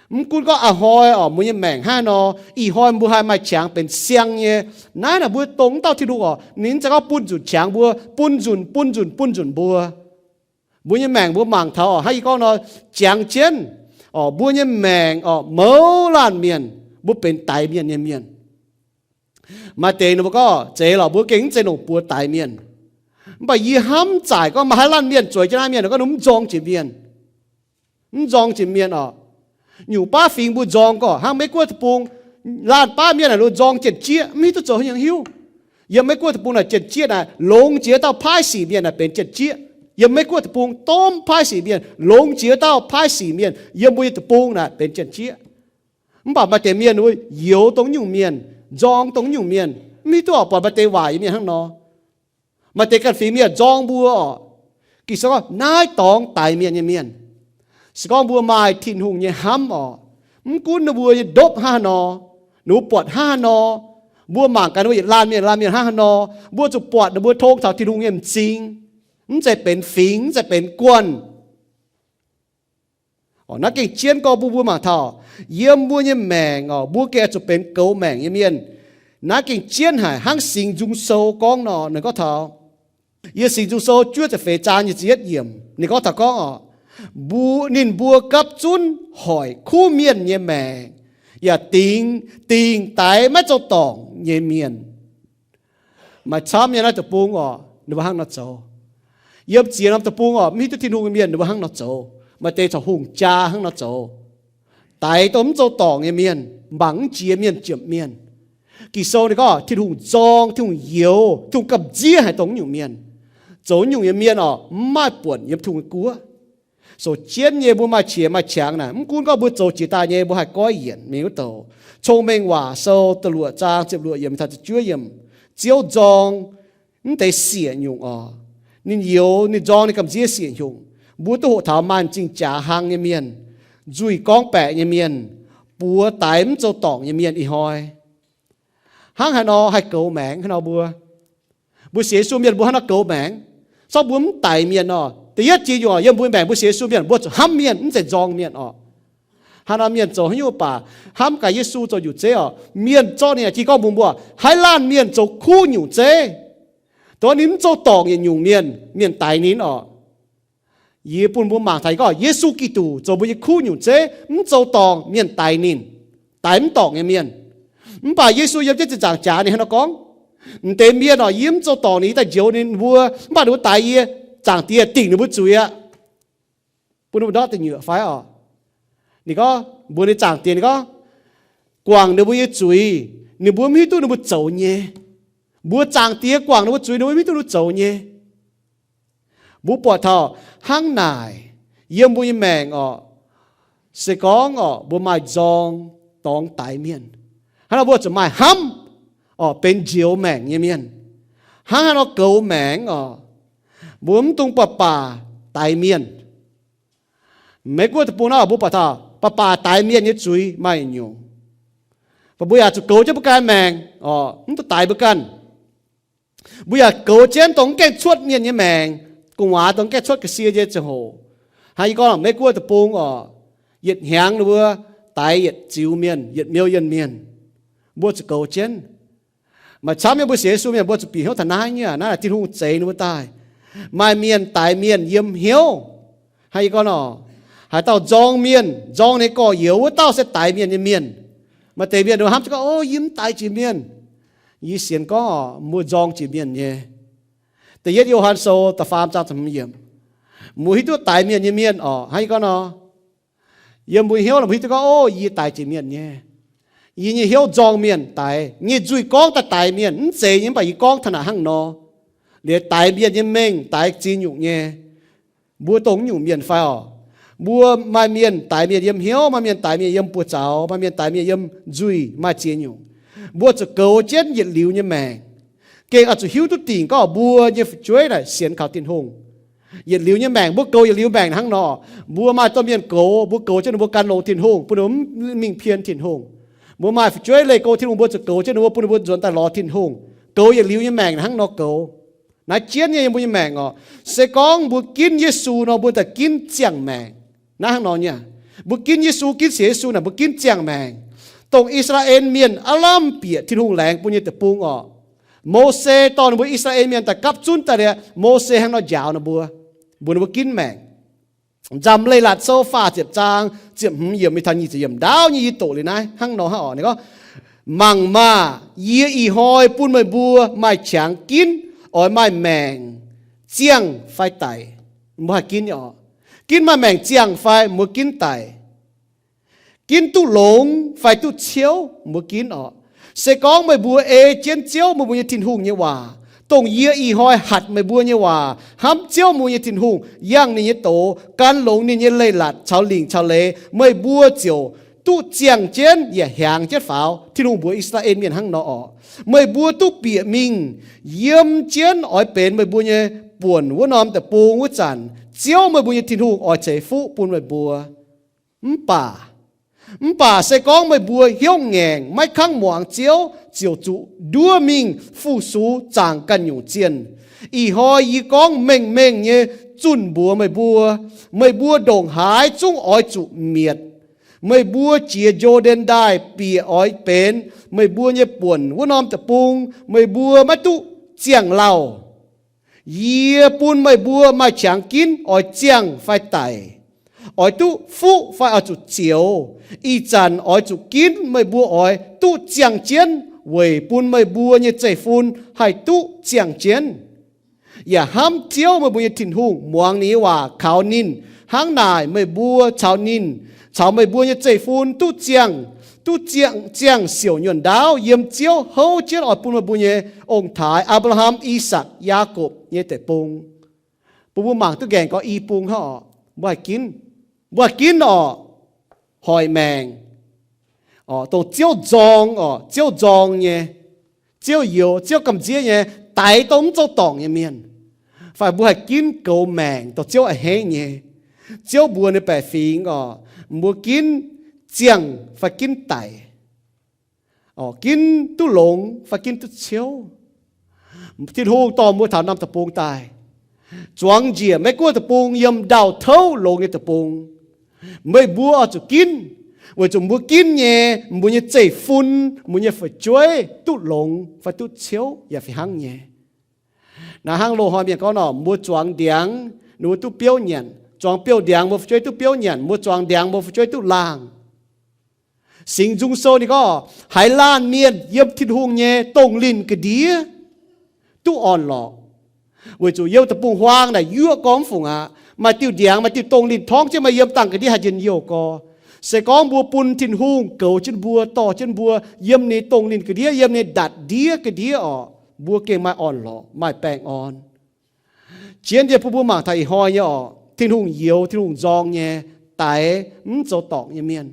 Mv gunv gorngv a'hnoi orqc, mbuo nyei maengc hnangv nor, ih hnoi mbuo haih maaih qangx benx siang nyei. Naaiv naaic mbuo dongh wuov dauh Tin-Hungh orqc, ninh mv zeiz gorngv bun nzunc qangx mbuo, bun nzunc, bun nzunc, bun nzunc mbuo. Mbuo nyei maengc mbuo mangc taux orqc, hnangv yie gorngv nor, jangx jienv orqc, mbuo nyei maengc orqc, mouz laanh mienh, mbuo benx daix mienh nyei mienh. Maaih deix ninh mbuo gorngv, Zeiz lorqc, mbuo gengh mv zeiz longc buoz daix mienh. Mv baac yie hnamv zaaic gorngv maaih haaix laanh mienh zueiz jienv naaiv mienh gorngv ninh mv nzorng jiex mienh. Mv nzorng jiex mienh orqc. Nyungc baav fingx mbuo nzorng gorqv, hnangv Meiv-Guoqv deic-bung, laanh baav mienh naaic ninh nzorng jien-jieqv, mv hiuv duqv zoux haaix nyungc hiuv. Yiem Meiv-Guoqv deic-bung naaic jien-jieqv naaic longx jiex dauh paaiv sic mienh naaic benx jien-jieqv. Yiem Meiv-Guoqv deic-bung domh paaiv sic mienh, longx jiex dauh paaiv sic mienh yiem mbuo nyei deic-bung naaic benx jien-jieqv. Mv baac maaih deix mienh wuov youx dongh nyungc mienh, nzorng dongh nyungc mienh, mv hiuv duqv orqc, buatc maaih deix waaic nyei mienh hnangv nor. Maaih deix ganh fingx mienh nzorng mbuo orqc. Ging-Sou gorngv naaiv dorngx daix mienh nyei mienh. Se gorngv mbuo maaih Tin-Hungh nyei hnamv orqc, mv gunv ninh mbuo nyei ndopv hnangv haaix nor, ninh mbuo buatc hnangv haaix nor, mbuo mangc gaax ninh mbuo yietc laanh mienh laanh mienh hnangv haaix nor, mbuo zuqc buatc ninh mbuo tong taux Tin-Hungh nyei m'zing. Mv zeiz benx fingx, mv zeiz benx guanh. Orqc, naaiv gengh jienv gorngv bun mbuo mangc taux, yiem mbuo nyei maengc orqc, mbuo gengh zuqc benx goux maengc nyei mienh. Naaiv gengh jienv haic hnangv Singx Nzung Sou gorngv nor, ninh gorngv taux, yiem Singx Nzung Sou juov ziepc feix zaang nyic ziepc yietv yiemc, ninh gorngv taux gorngv orqc, mbuo, ninh mbuo gapv zunv hoic kuv mienh nyei maengc, yaac dingx, dingc daix maiv zoux dorngc nyei mienh. Maaih camv nyei naaiv deic-bung orqc, ninh mbuo hnangv nor zoux. Yiem ziex norm deic-bung orqc, mv hiuv duqv Tin-Hungh nyei mienh, ninh mbuo hnangv nor zoux. Maaih deix corc hungh jaa hnangv nor zoux. Daix dongh mv zoux dorngc nyei mienh, mangc mv jiex mienh, jomc mienh. Ging-Sou ninh gorngv Tin-Hungh nzorng, Tin-Hungh youx, Tin-Hungh gamh nziev haic dongh nyungc mienh. Zoux nyungc nyei mienh orqc, mv maaih buonc yiem Tin-Hungh nyei guoqv. sou jienv nyei, mbuo maaih qiex maaih qangx naaic. Mv gunv gorngv mbuo zoux jiex daaih nyei, mbuo haih goiv yienc mingh wuov douc. Cong-Mengh Waac Sou da'luoqc zaang ziepc luoqc yiemc taux ziepc juov yiemc. Ziouv nzorng mv deix siec nyungc oc. Ninh youx, ninh nzorng ninh gamh nziev siec nyungc. Mbuo duqv hoqc taux maaih m'zing jaax hlang nyei mienh, nzuih gorngv baeqc nyei mienh, buoz daix mv zoux dorngc nyei mienh ih hnoi. Hnangv haaix nor haih goux maengc haaix nor mbuo? Mbuo sienx Yesu mienh mbuo haaix nor goux maengc? Sortv mbuo mv daix mienh nor, da'yietv jiex nyungc yiem mbuo maengc mbuo sienx Yesu mienh mbuo zuqc hnamv mienh mv zeiz nzorng mienh oc. Haaix norm mienh zoux haaix nyungc baac hnamv gaax Yesu zoux nyungc zeiv oc. Mienh zorqv ninh yaac jiex gorngv mbuox mbuo, haaix laanh mienh zoux kuv nyungc zeiv, dongh ninh mv zoux dorngc yietc nyungc mienh, mienh daix ninh oc. Yie bun mbuo mangc taux gorngv Yesu Giduc zoux mbuo nyei kuv nyungc zeiv, mv zoux dorngc mienh daix ninh, daix mv dorngc nyei mienh. Mv baac Yesu yiem jienv ziepc nzaangc jaax ninh hnangv nor gorngv, m'deix mienh oc, yie mv zoux dorngc ninh, yie daaih njoux ninh mbuo, mv baac ninh mbuo daix yie, Zaangc Diex dingc ninh mbuo zuiz aqv. Bun ninh mbuo ndortv deic nyuoqc fai oc? Ninh gorngv, mbuox ninh Zaangc Diex, ninh gorngv, guangc ninh mbuo nyei zuiz, ninh mbuo mv hiuv duqv ninh mbuo zoux nyei. Mbuox Zaangc Diex guangc ninh mbuo zuiz, ninh mbuo mv hiuv duqv ninh mbuo zoux nyei. Mbuo buatc taux hnangv naaic, yiem mbuo nyei maengc oc, se gorngv oc, mbuo maaih nzorng dorngx daix mienh, hnangv nor mbuo zuqc maaih hnamv oc, benx njoux maengc nyei mienh. Hnangv haaix nor goux maengc oc? Mbuo mv dungx baac baac daix mienh. Meiv Guoqv deic-bung naaiv mbuo buatc taux baac baac daix mienh nyei zuiz maaih nyungc. Mv baac mbuo yaac zuqc goux jienv mbuo ganh maengc oc, mv dungx daix mbuo ganh. Mbuo yaac goux jienv dongh mv gaengh cuotv mienh nyei maengc, gu'nguaaz dongh mv gaengh cuotv ga'sie nyei ziangh hoc. Hnangv yie gorngv Meiv Guoqv deic-bung oc, yietc hnyangx ninh mbuo daix yietc ziux mienh, yietc million mienh. Mbuo zuqc goux jienv. Maaih camv nyei mbuo sienx Yesu mienh mbuo zuqc bieqc hnyouv taux naaiv nyei aqv. Naaiv Tin-Hungh zeix ninh mbuo daaih. Maaih mienh daix mienh yiem hnyouv. Hnangv yie gorngv nor, haaix dauh nzorng mienh, nzorng ninh gorx-youz wuov dauh se daix mienh nyei mienh. Maaih deix mienh ninh mbuo hnamv jienv gorngv, O, yie mv daix jiex mienh. Yie sienx gorngv oc, mbuo nzorng jiex mienh nyei. Da'yietv Yo^han Sou da'faam zaang ziepc hmz yiemc. Mbuo hiuv duqv daix mienh nyei mienh oc. Hnangv yie gorngv nor, yiem mbuo hnyouv mbuo hiuv duqv gorngv, O, yie daix jiex mienh nyei. Yie nyei hnyouv nzorng mienh, daix nyei nzuih gorngv daaih daix mienh. Mv zeiz nyei, mv baac yie gorngv taux naaic hnangv nor. Liuz daix mienh nyei mengh daix ziex nyungc nyei. Mbuo dongh nyungc mienh fai oc? Mbuo maaih mienh daix mienh yiem hnyouv, maaih mienh daix mienh yiem buoz-zaux, maaih mienh daix mienh yiem nzuih, maaih ziex nyungc. Mbuo zuqc goux jienv yietc liuz nyei maengc. Gengh oix zuqc hiuv duqv dingc gorngv mbuo nyei fu'jueiv naaic sienx kaux Tin-Hungh. Yietc liuz nyei maengc, mbuo goux yietc liuz maengc hnangv nor. Mbuo maaih domh mienh goux, mbuo goux jienv ninh mbuo gan longx Tin-Hungh, bun ninh mbuo mingh pien Tin-Hungh. Mbuo maaih fu'jueiv leih go Tin-Hungh, mbuo zuqc goux jienv ninh mbuo, bun ninh mbuo nzuonx daaih lorz Tin-Hungh. Goux yietc liuz nyei maengc hnangv nor goux. Naaiv jienv nyei yiem mbuo nyei maengc oc. Se gorngv mbuo ginv Yesu nor, mbuo daaih ginv ziangh maengc. Naaiv hnangv nor nyei. Mbuo ginv Yesu, ginv sienx Yesu naaic, mbuo ginv ziangh maengc. Dongh I^saa^laa^en Mienh aav lamh bieqc Tin-Hungh laengz bun nyei deic-bung oc. Mose dorh ninh mbuo I^saa^laa^en Mienh daaih gapv zunv daaih liuz, Mose hnangv nor njaaux ninh mbuo, mbuox ninh mbuo ginv maengc. Nzamc Leiz-Latc Sou faah ziepc zaang ziepc hmz yiemc mingh taux nyic ziepc yiemc, ndaauv nyei yie doqc liuz naaiv hnangv nor hnangv oc. Ninh gorngv, Mangc maah! Yie ih hnoi bun meih mbuo maaih qangx ginv, oix maaih maengc ziangh fai daic. Mbuo haih ginv nyei oc. Ginv maaih maengc ziangh fai mbuo ginv daic? Ginv duqv longx fai duqv ciouv mbuo ginv oc. Se gorngv meih mbuo ei jienv Ziouv, meih mbuo nyei Tin-Hungh nyei waac, dongh yie ih hnoi hatc meih mbuo nyei waac, hnamv Ziouv, meih mbuo nyei Tin-Hungh, yangh ninh nyei doz, gan longx ninh nyei leiz-latc caux lingc caux leiz, meih mbuo ziouc duqv ziangh jienv yaac hiaangx jienv faaux. Tin-Hungh mbuox I^saa^laa^en Mienh hnangv nor oc. Meih mbuo duqv bieqc mingh yiem jienv oix benx meih mbuo nyei buonc wuov norm deic-bung wuov zanc, Ziouv, meih mbuo nyei Tin-Hungh, oix ceix fuqv bun meih mbuo. Mv baac, mv baac se gorngv meih mbuo hnyouv ngaengc, maiv kangv muangx Ziouv, ziouc zuqc nduov mingh fu-sux zaangc ganh nyungc zienh. Ih hnoi yie gorngv mengh mengh nyei zunh mbuox meih mbuo, meih mbuo ndongc haaix zungv oix zuqc mietc. Meih mbuo jiex Yo^ndaen Ndaaih bieqc oix benx meih mbuo nyei buonc wuov norm deic-bung, meih mbuo maiv duqv ziangh lauh. Yie bun meih mbuo maaih qangx ginv oix ziangh fai daic, oix duqv fuqv fai oix zuqc zioux. Ih zanc oix zuqc ginv meih mbuo oix duqv ziangh jienv weic bun meih mbuo nyei zeiv-fun haih duqv ziangh jienv, yaac hnamv Ziouv, meih mbuo nyei Tin-Hungh, muangx ninh nyei waac, kaux ninh. Hnangv naaic meih mbuo caux ninh, caux meih mbuo nyei zeiv-fun duqv ziangh, duqv ziangh, ziangh siouc nyuonh ndaauv yiem Ziouv houv jienv oix bun meih mbuo nyei ong-taaix, Apc^laa^ham, I^sakc, Yaakopv, nyei deic-bung. Bun mbuo mangc duqv nqaengc gorx i bung hnangv oc. Mbuo haih ginv, mbuo haih ginv orqc, hoic maengc, dongh Ziouv nzorng orqc, Ziouv nzorng nyei, Ziouv youx, Ziouv gamh nziev nyei, daix dongh mv zoux dorngc nyei mienh. Fai mbuo haih ginv goux maengc dongh Ziouv a'hneiv nyei. Ziouv mbuox ninh baeqc fingx orqc, mbuo ginv ziangh fai ginv daic, ginv duqv longx fai ginv duqv ciouv. Tin-Hungh dorh mbuo taux norm deic-bung daaih, zuangx njiec Meiv-Guoqv deic-bung yiem ndau-touv longx nyei deic-bung. Meih mbuo oix zuqc ginv, weic zuqc mbuo ginv nyei, mbuo nyei zeiv-fun, mbuo nyei fu'jueiv duqv longx fai duqv ciouv yaac fih hnangv nyei. Naaiv hnangv loz-hnoi mienh gorngv nor, mbuo zuangx ndiangx, ninh mbuo duqv biouv nyanc. Zuangx biouv ndiangx, mbuo fu'jueiv duqv biouv nyanc. Mbuo zuangx ndiangx, mbuo fu'jueiv duqv laangh. Singx Nzung Sou ninh gorngv, haaix laanh mienh yiem Tin-Hungh nyei dongh linh ga'ndiev duqv orn-lorqc. Weic zuqc yiem deic-bung-huaang naaic yuoqv gorngv mv fungc aqv. Maaih diuh ndiangx, maaih diuh dongh linh torngv jienv maaih yiem dangh ga'ndiev haih njien-youh gorx. Se gorngv mbuo bun Tin-Hungh goux jienv mbuo, dorh jienv mbuo yiem ninh dongh linh ga'ndiev, yiem ninh ndatc ndiev ga'ndiev orqc, mbuo gengh maaih orn-lorqc, maaih baengh orn. Zien yie bun mbuo mangc taux ih hnoi nyei orqc, Tin-Hungh youx, Tin-Hungh nzorng nyei, daix mv zoux dorngc nyei mienh.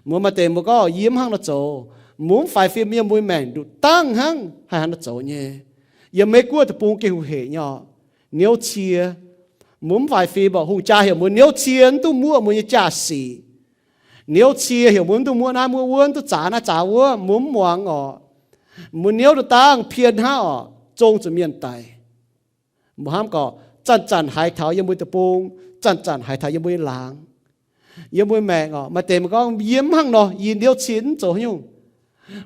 Mbuo maaih deix mbuo gorngv, yie mv hnangv nor zoux. Mbuo mv faix fim yiem mbuo maengc nduqc dangh hnangv haih hnangv nor zoux nyei. Yiem Meiv-Guoqv deic-bung gengh huhc hec nyei orqc, niouv cie. Mbuo mv faix fim orqc, hungh jaa heuc mbuo niouv cie mv duqv muoqv mbuo nyei jaa-sic. Niouv cie heuc mbuo mv duqv muoqv naaiv muoqv wuov, mv duqv zaax naaiv zaax wuov, mbuo mv muangx orqc. Mbuo niouv nduqc dangh pien hnangv orqc, zong zuqc mienh daic. Mbuo hnamv gorqc, zanc-zanc haiz taux yiem mbuo deic-bung, zanc-zanc haiz taux yiem mbuo nyei laangz. Yiem mbuo maengc orqc, maaih deix mbuo gorngv, yie mv hnangv nor, yie niouv cie mv zoux haaix nyungc.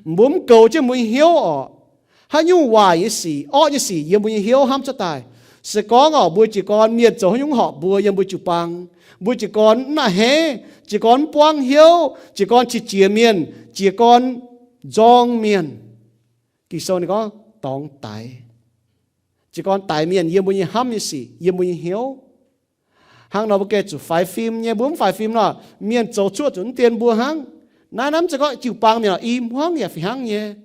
Mbuo mv goux jienv mbuo nyei hnyouv orqc. Haaix nyungc waaic nyei sic, orqv nyei sic yiem mbuo nyei hnyouv hnamv cuotv daaih. Se gorngv orqc, mbuo jiez gorn mienh zoux haaix nyungc horpc mbuo yiem mbuo jiu-baang, mbuo jiez gorn mv a'hneiv, jiez gorn mv buangv hnyouv, jiez gorn qiex jiez mienh, jiez gorn nzorng mienh, Ging-Sou ninh gorngv dorngx daix. Jiez gorn daix mienh yiem mbuo nyei hnamv nyei sic, yiem mbuo nyei hnyouv. Hnangv nor mbuo gengh zuqc faix fim nyei. Mbuo mv faix fim nor, mienh zoux cuoqv zuqc mv dien mbuo hnangv. Naaiv namv zeiz gorngv jiu-baang mienh i hmuangv yaac fih hnangv nyei.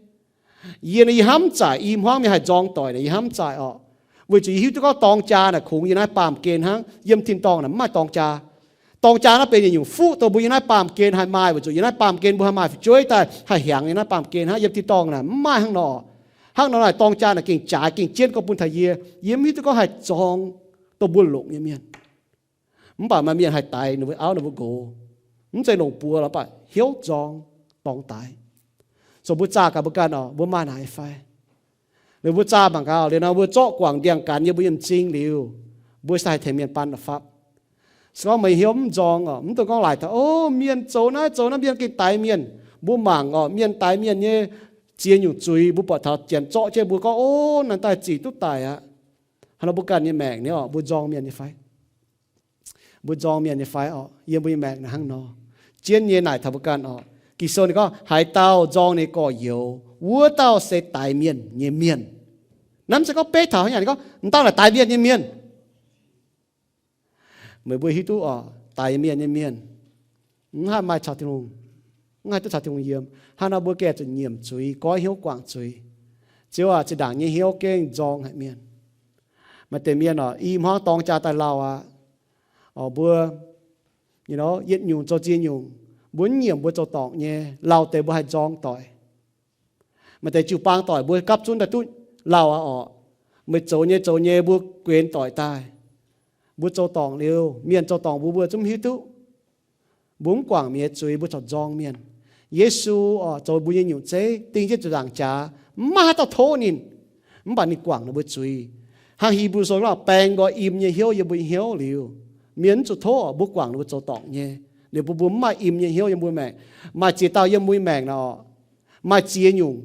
Yie naaic yie hnamv zaaic i hmuangv mienh haih nzorng doic naaic yie hnamv zaaic orqc. Weic zuqc yie hiuv duqv gorngv dorng jaa naaic kungx yie naaiv baamh gen hnangv. Yiem tin dorngh naaic mv maaih dorng jaa. Dorng jaa naaiv benx yietc nyungc fuqv dongh mbuo yiem naaiv baamh gen haih maaih, weic zuqc yiem naaiv baamh gen mbuo haih maaih fu'jueiv daaih haih hiaangx yiem naaiv baamh gen hnangv. Yiem tin dorngh naaic mv maaih hnangv nor. Hnangv nor naaic dorng jaa naaic gengh jaaix gengh jienv gorngv bun taux yie. Yie mv hiuv duqv gorngv haih nzorng dongh mbuo longc nyei mienh. Mv baac maaih mienh haih daix ninh mbuo auv ninh mbuo nqox. Mv zeiz longc buoz lorqc, mv baac hnyouv nzorng dorngx daix. So mbuo zaah gaax mbuo ganh orqc, mbuo maaih naaic fai? Liuz mbuo zaah mangc gaax liuz nor, mbuo zorqv guangc ndiangx-gaanx yiem mbuo nyei m'zing liuz, mbuo se haih tengx mienh baan da'fapv. Se gorngv meih hnyouv mv nzorng orqc, mv dungx gorngv laaic taux, o, mienh zoux naaiv zoux naaiv, mienh gengh daix mienh. Mbuo mangc orqc, mienh daix mienh nyei ziex nyungc zuiz, mbuo buatc taux janx zorqv jienv mbuo gorngv, o, naaiv daaih zic duqv daic aqv. Hnangv nor mbuo ganh nyei maengc ni orqc, mbuo nzorng mienh nyei fai? Mbuo nzorng mienh nyei fai orqc? Yiem mbuo nyei maengc naaic hnangv nor. Jienv nyei naaic taux mbuo ganh orqc. Ging-Sou ninh gorngv, haaix dauh nzorng ninh gorx-youz, wuov dauh se daix mienh nyei mienh. Naaiv mv zeiz gorngv beiv taux haaix nyungc, ninh gorngv, m'dauh naaic daix mienh nyei mienh. Meih mbuo hiuv duqv orqc, daix mienh nyei mienh mv haih maaih caux Tin-Hungh, mv haih duqv caux Tin-Hungh yiem. Hnangv nor mbuo gengh zuqc nyiemc zuiz, goiv hnyouv guangc zuiz. Ziouv aac, zinh ndaangc nyei hnyouv gengh nzorng haic mienh. Maaih deix mienh orqc, i hmuangv dorng jaa daaih lauh aqv. Orqc, mbuo, you know, yietc nyungc zoux ziex nyungc, mbuo mv nyiemc mbuo zoux dorngc nyei, lauh deix mbuo haih nzorng doic. Maaih deix jiu-baang doic mbuo gapv zunv daaih duqv lauh aqv orqc. Meih zoux nyei zoux nyei mbuo guenx doic daaih. Mbuo zoux dorngc liuz, mienh zoux dorngc mbuo, mbuo zungv mv hiuv duqv. Mbuo mv guangc mienh nyei zuiz, mbuo corc nzorng mienh. Yesu orqc, zoux mbuo nyei nyungc zeiv, ding jienv ziepc nzaangc jaax, mv maaih haaix dauh tov ninh. Mv baac ninh guangc ninh mbuo zuiz. Hnangv Hipv^lu Sou gorngv, baeng nqoi im nyei hnyouv yiem mbuo nyei hnyouv liuz, mienh mv zuqc tov orqc, mbuo guangc ninh mbuo zoux dorngc nyei. Liuz mbuo, mbuo mv maaih im nyei hnyouv yiem mbuo maengc. Maaih ziex dauh yiem mbuo maengc nor orqc, maaih ziex nyungc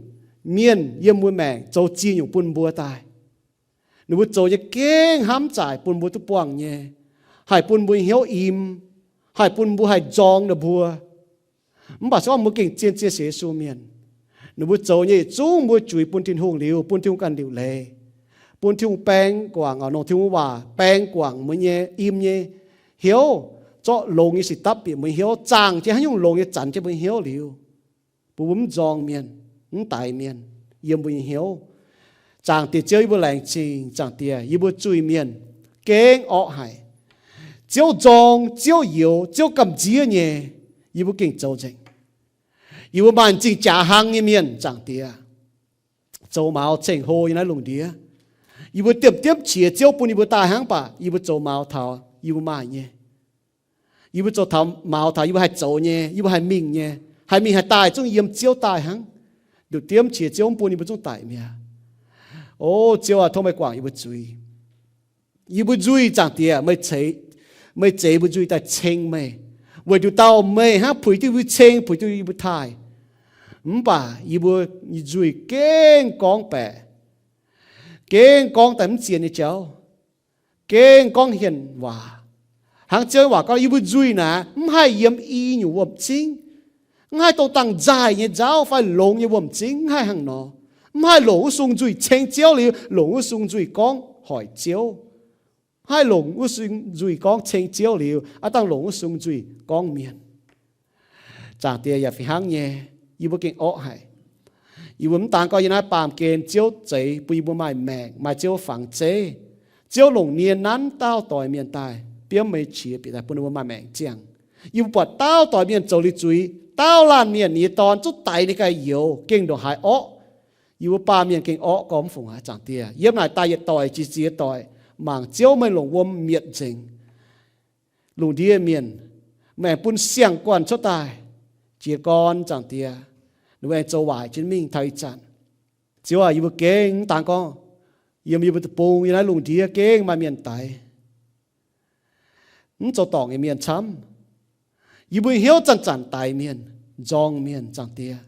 mienh yiem mbuo maengc zoux ziex nyungc bun mbuo daaih. Ninh mbuo zoux nyei gengh hnamv zaaic bun mbuo duqv buangh nyei, haih bun mbuo hnyouv im, haih bun mbuo haih nzorng ninh mbuo. Mv baac se gorngv mbuo gengh zien-zien sienx Yesu mienh, ninh mbuo zoux nyei yietc zungv mbuo juix bun Tin-Hungh liuz, bun Tin-Hungh ganh liuc leiz, bun Tin-Hungh baeng guangc, longc Tin-Hungh waac baeng guangc mbuo nyei im nyei hnyouv, zorqv longx nyei sic dapv bieqc mbuo nyei hnyouv, zaangh jienv haaix nyungc longx nyei zanc jienv mbuo nyei hnyouv liuz, bun mbuo mv nzorng mienh, mv daix mienh yiem mbuo nyei hnyouv. Zaangc Diex Ziouv, yie mbuo laengz zingh. Zaangc Diex, yie mbuo zuiz-mienh gengh orqv haic. Ziouv nzorng, Ziouv youx, Ziouv gamh nziev nyei, yie mbuo gengh zoux nzengc. Yie mbuo maaih m'zing jaax hnangv nyei mienh, Zaangc Diex, zoux maux ceng hlo yiem naaiv lungh ndiev. Yie mbuo diemv diemv qiex Ziouv bun yie mbuo daaih hnangv, mv baac yie mbuo zoux maux taux yie mbuo maaih nyei. Yie mbuo zoux taux maux taux yie mbuo haih zoux nyei, yie mbuo haih mingh nyei, haih mingh haih daaih zungv yiem Ziouv daaih hnangv. Nduqc diemv qiex Ziouv mv bun yie mbuo zungv daic mi'aqv. O Ziouv aac, tov meih guangc yie mbuo zuiz. Yie mbuo nzuih, Zaangc Diex, meih ceix, meih zeix mbuo nzuih daaih ceng meih, weic nduqc dauh meih hnangv puix duqv yie mbuo ceng, puix duqv yie mbuo taaih. Mv baac yie mbuo nzuih gengh gorngv baeqc, gengh gorngv daaih mv zien nyei jauv, gengh gorngv hienh waac. Hnangv Ziouv nyei waac gorngv, yie mbuo nzuih naaic mv haih yiem i nyungc wuom-zingv, mv haih dongh dangh nzaaih nyei nzauv fai longx nyei wuom-zingv, mv haih hnangv nor. Mv haih longc wuov sung nzuih ceng Ziouv liuz, longc wuov sung nzuih gorngv hoic Ziouv. Mv haih longc wuov sung nzuih gorngv ceng Ziouv liuz, aav dangh longc wuov sung nzuih gorngv mienh. Zaangc Diex, yaac fih hnangv nyei, yie mbuo gengh orqv haic. Yie mbuo mv daan gorngv yiem naaiv baamh gen Ziouv zeix bun yie mbuo maaih maengc, maaih Ziouv fangx zeiv. Ziouv longc nie nanv dauh doic mienh daaih biomv meih nyei qiex bieqc daaih bun ninh mbuo maaih maengc ziangh. Yie mbuo buatc dauh doic mienh zoux liuz zuiz, dauh laanh mienh, ninh nyei dorn, zungv daix ninh ganh youz, gengh ndongc haaix orqv. Yie mbuo baamh mienh gengh orqv gormx fungc haic, Zaangc Diex. Yiem naaic daaih yietc doic jiex ziex doic, mangc Ziouv meih longc wuom mietc nzengc. Lungh ndiev mienh, meih aengx bun siang-guanh cuotv daaih jiez gorn, Zaangc Diex, ninh mbuo aengx zoux waaic jienv mingh taux ih zanc. Ziouv aac, yie mbuo gengh mv daan gorngv yiem yie mbuo deic-bung, yiem naaiv lungh ndiev gengh maaih mienh daix mv zoux dorngc nyei mienh camv. Yie mbuo hnyouv zanc-zanc daix mienh, nzorng mienh, Zaangc Diex.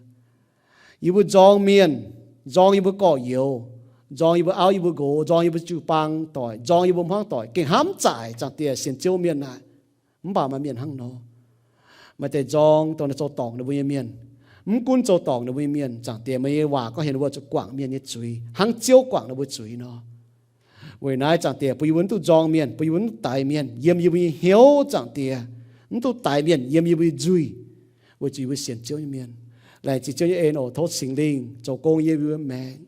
Yie mbuo nzorng mienh, nzorng yie mbuo gorx-youz, nzorng yie mbuo auv yie mbuo nqox, nzorng yie mbuo jiu-baang doic, nzorng yie mbuo hmuangv doic, gengh hnamv zaaic, Zaangc Diex, sienx Ziouv mienh naaic. Mv baac maaih mienh hnangv nor, maaih deix nzorng dongh naaiv zoux dorngc ninh mbuo nyei mienh. Mv gunv zoux dorngc ninh mbuo nyei mienh, Zaangc Diex, meih nyei waac gorngv heuc ninh mbuo zuqc guangc mienh nyei zuiz hnangv Ziouv guangc ninh mbuo zuiz nor. Weic naaiv, Zaangc Diex, bun yie mbuo mv duqv nzorng mienh, bun yie mbuo mv duqv daix mienh yiem yie mbuo nyei hnyouv, Zaangc Diex, mv duqv daix mienh yiem yie mbuo nyei nzuih, weic zuqc yie mbuo sienx Ziouv nyei mienh. Laengz zingh Ziouv nyei en oc. Tov Singx Lingh zoux gong yiem yie mbuo maengc.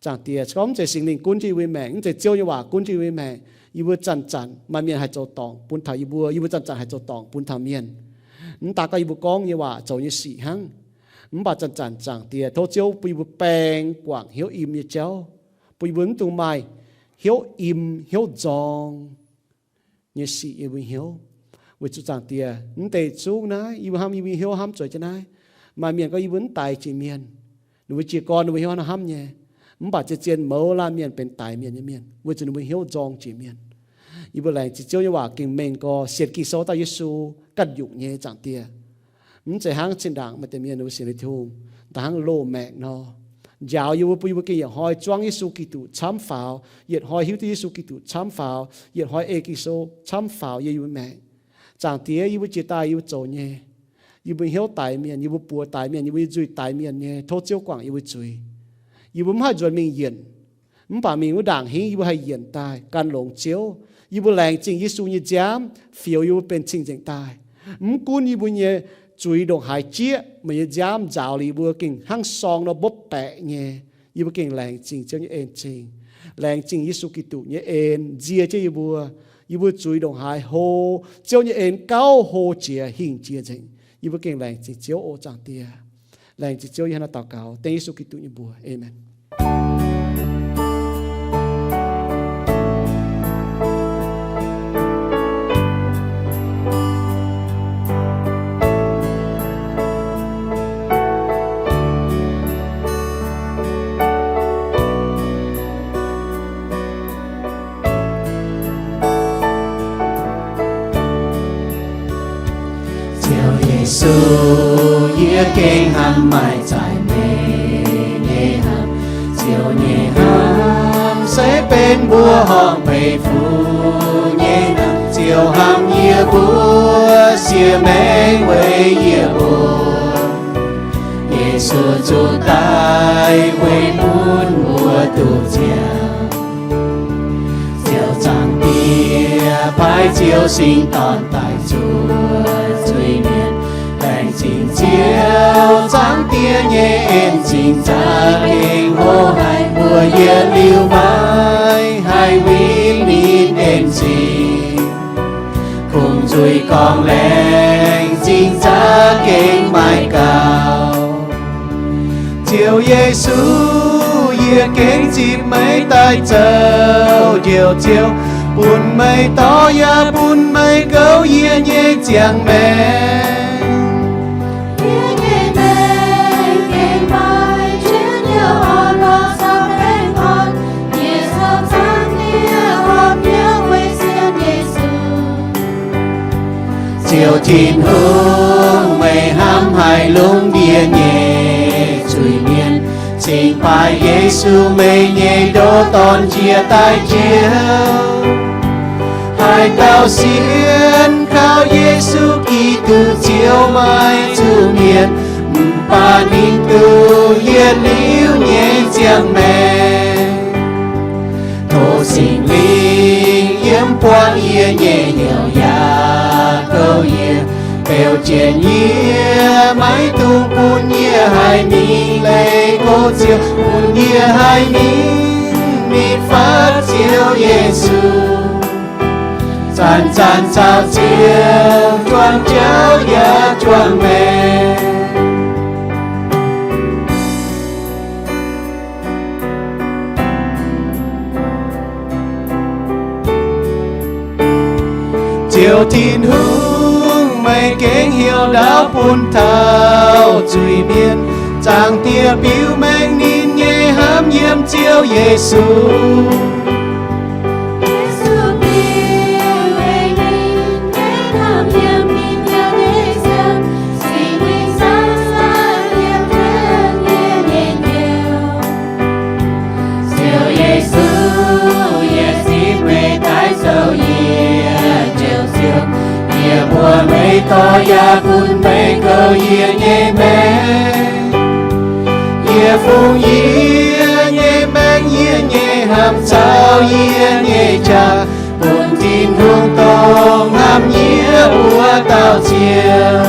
Zaangc Diex, se gorngv mv zeiz Singx Lingh gunv jienv yie mbuo nyei maengc, mv zeiz Ziouv nyei waac gunv jienv yie mbuo nyei maengc, yie mbuo zanc-zanc maaih mienh haih zoux dorngc bun taux yie mbuo, yie mbuo zanc-zanc haih zoux dorngc bun taux mienh. Mv daan gorngv yie mbuo gorngv nyei waac, zoux nyei sic hnangv. Mv baac zanc-zanc, Zaangc Diex, tov Ziouv bun yie mbuo baeng guangc hnyouv im nyei jauv, bun yie mbuo mv dungx maaih hnyouv im, hnyouv nzorng nyei sic yiem yie mbuo hnyouv. Weic zuqc, Zaangc Diex, mv deix zungv naaiv yie mbuo hnamv, yie mbuo hnyouv hnamv zueiz jienv naaiv. Maaih mienh gorngv yie mbuo mv daix jiex mienh, ninh mbuo jiez gorn ninh mbuo hnyouv hnamv nyei. Mv baac zien-zien mouz laanh mienh benx daix mienh nyei mienh, weic zuqc ninh mbuo hnyouv nzorng jiex mienh. Yie mbuo laengz zingh Ziouv nyei waac gengh mengh gorx, sienx Ging-Sou dauh Yesu ganh nyungc nyei, Zaangc Diex. Mv zeiz hnangv zinh ndaangc maaih deix mienh ninh mbuo sienx Tin-Hungh daaih hnangv loz-maengc nor. Njaaux yie mbuo, bun yie mbuo gengh yietc hnoi zuangv Yesu Giduc camv faaux, yietc hnoi hiuv duqv Yesu Giduc camv faaux, yietc hnoi ei Ging-Sou camv faaux yiem yie mbuo maengc. Zaangc Diex, yie mbuo jiex daaih yie mbuo zoux nyei, yie mbuo hnyouv daix mienh, yie mbuo buoz daix mienh, yie mbuo nyei nzuih daix mienh nyei, tov Ziouv guangc yie mbuo zuiz. Yie mbuo mv haih nzuonx mingh yienc, mv baac mingh wuov ndaangc hingv yie mbuo haih yienc daaih gan longx Ziouv. Yie mbuo laengz zingh Yesu nyei nziaamv fioux yie mbuo benx cing-nzengc daaih. Mv gunv yie mbuo nyei zuiz ndongc haaix jieqv, meih nyei nziaamv nzaaux liuz yie mbuo gengh hnangv sorng nor mbopv baeqc nyei. Yie mbuo gengh laengz zingh Ziouv nyei en-zingh. Laengz zingh Yesu Giduc nyei en nzie jienv yie mbuo. Yie mbuo zuiz ndongc haaix hlo, Ziouv nyei en gauh hlo jiex hingh jiex nzengc. Yie mbuo gengh laengz zingh Ziouv oc, Zaangc Diex. Laengz zingh Ziouv, yie hnangv naaiv daux gaux dengv Yesu Giduc nyei mbuox. Aamen. Ziouv Yesu, yie gengh hnamv maaih zaic meih nyei hnamv. Ziouv nyei hnamv se benx mbuo horngh peix fuqv nyei hnamv. Ziouv hnamv yie mbuo, siev maengc weic yie mbuo. Yesu zuqc daic weic bun mbuo duqv ziangh. Ziouv Zaangc Diex paaiv Ziouv Singx Dorn daaih zuov zuiz-mienh. Laengz zingh Ziouv Zaangc Diex nyei en-zingh za'gengh hlo haic, mbuo yietc liuz maiv haih win ninh en-zingh. Kungx Zuiz gorngv laengz zingh za'gengh maaih gaux. Ziouv Yesu, yie gengh zipc meih daaih zoux Njoux Ziouv, bun meih dorh yaac bun meih goux yie nyei ziangh maengc. Yie nyei maengc gengh maaih jienv nyei orn-lorqc caux baengh orn, yie caux zaangc nie horpc hnyouv weic sienx Yesu. Ziouv Tin-Hungh, meih hnamv haic lungh ndiev nyei zuiz-mienh, cingx baaix Yesu, meih nyei ndoqc Dorn, njiec daaih njoux haaix dauh sienx kaux Yesu Giduc, ziouc maaih zuqc mietc, mv baac ninh duqv yietc liuz nyei ziangh maengc. Tov Singx Lingh yiem buangv yie nyei hnyouv yaac goux yie, beu jienv yie, maiv dungx bun yie haih mingh leih gox Ziouv, bun yie haih mingh nitv fatv Ziouv Yesu, zanc-zanc caux Ziouv juangc jauv yaac juangc maengc. Ziouv Tin-Hungh, meih gengh heuc ndaauv bun taux zuiz-mienh. Zaangc Diex biux maengh ninh nyei hnamv yiem Ziouv Yesu. Yesu biux maengh ninh nyei hnamv yiem ninh nyei ziangh Ziouv Yesu, yie zipv meih daaih zoux yie Njoux Ziouv. Yie mbuox meih dorh yaac bun meih goux yie nyei maengc. Yie fungx yie nyei maengc, yie nyei hnamv caux yie nyei qaqv bun Tin-Hungh, dongh hnamv yie wuov dauh Ziouv.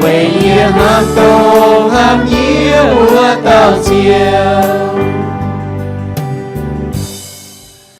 Weic yie hnamv dongh hnamv yie wuov dauh Ziouv.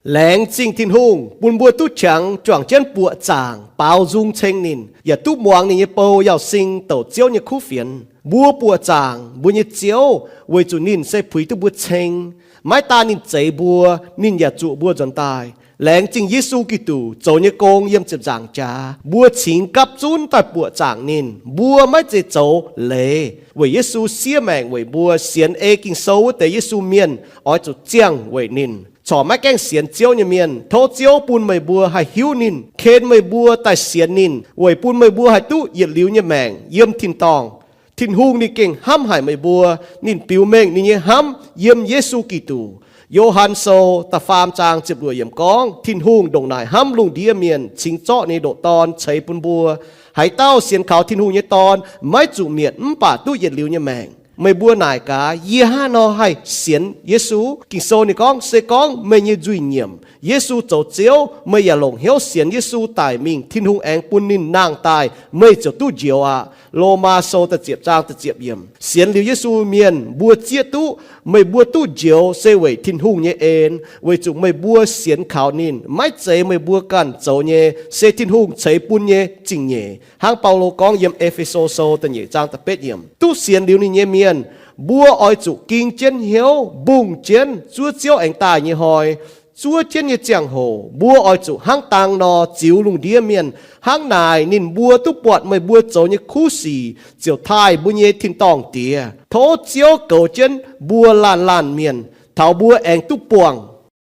Laengz zingh Tin-Hungh bun mbuo duqv qangx juangc jienv buoqc zaangc baaux nzung ceng ninh, yaac duqv muangx ninh nyei bou Yauz Sing douc Ziouv nyei kuv fienx. Mbuo buoqc zaangc mbuo nyei Ziouv weic zuqc ninh se puix duqv mbuo ceng. Maiv daan ninh zeix mbuo, ninh yaac zuoqc mbuo nzuonx daaih. Laengz zingh Yesu Giduc zoux nyei gong yiem ziepc nzaangc jaax, mbuo cingx gapv zunv daaih buoqc zaangc ninh. Mbuo maiv zeiz zoux leiz, weic Yesu siev maengc weic mbuo. Sienx ei Ging-Sou wuov deix Yesu mienh oix zuqc ziangh weic ninh. Corc maiv gaengh sienx Ziouv nyei mienh, tov Ziouv bun meih mbuo haih hiuv ninh, ken meih mbuo daaih sienx ninh, weic bun meih mbuo haih duqv yietc liuz nyei maengc yiem tin-dorngh. Tin-Hungh ninh gengh hnamv haic meih mbuo. Ninh biux mengh ninh nyei hnamv yiem Yesu Giduc. Yo^han Sou da'faam zaang ziepc luoqc yiemc gorngv, Tin-Hungh ndongc naaic hnamv lungh ndiev mienh, cingx zorqv ninh nyei ndoqc Dorn ceix bun mbuo. Haaix dauh sienx kaux Tin-Hungh nyei Dorn maiv zuqc mietc, mv baac duqv yietc liuz nyei maengc. Meih mbuo naaic gaax, yie hnangv haaix nor haih sienx Yesu? Ging-Sou ninh gorngv, se gorngv meih nyei nzuih nyiemc, Yesu zoux Ziouv, meih yaac longc hnyouv sienx Yesu daic mingh, Tin-Hungh aengx bun ninh nangh daaih, meih ziouc duqv njoux aqv. Lomaa Sou da'ziepc zaang da'ziepc yiemc. Sienx liuz Yesu mienh mbuo zieqv duqv meih mbuo duqv njoux se weic Tin-Hungh nyei en, weic zuqc meih mbuo sienx kaux ninh, maiv zeiz meih mbuo ganh zoux nyei, se Tin-Hungh ceix bun nyei zingh nyeic. Hnangv Baulo gorngv yiem E^fe^so Sou da'nyeic zaang da'betv yiemc, duqv sienx liuz ninh nyei mienh, mbuo oix zuqc ging jienv hnyouv, mbungh jienv zuov Ziouv aengx daaih nyei hnoi. Zuov jienv nyei ziangh hoc mbuo oix zuqc hnangv dang nor ziux lungh ndiev mienh. Hnangv naaic ninh mbuo duqv buatc meih mbuo zoux nyei kuv sic ziouc taaih mbuo nyei tin-dorngh Diex. Tov Ziouv goux jienv mbuo laanh laanh mienh, taux mbuo aengx duqv buangh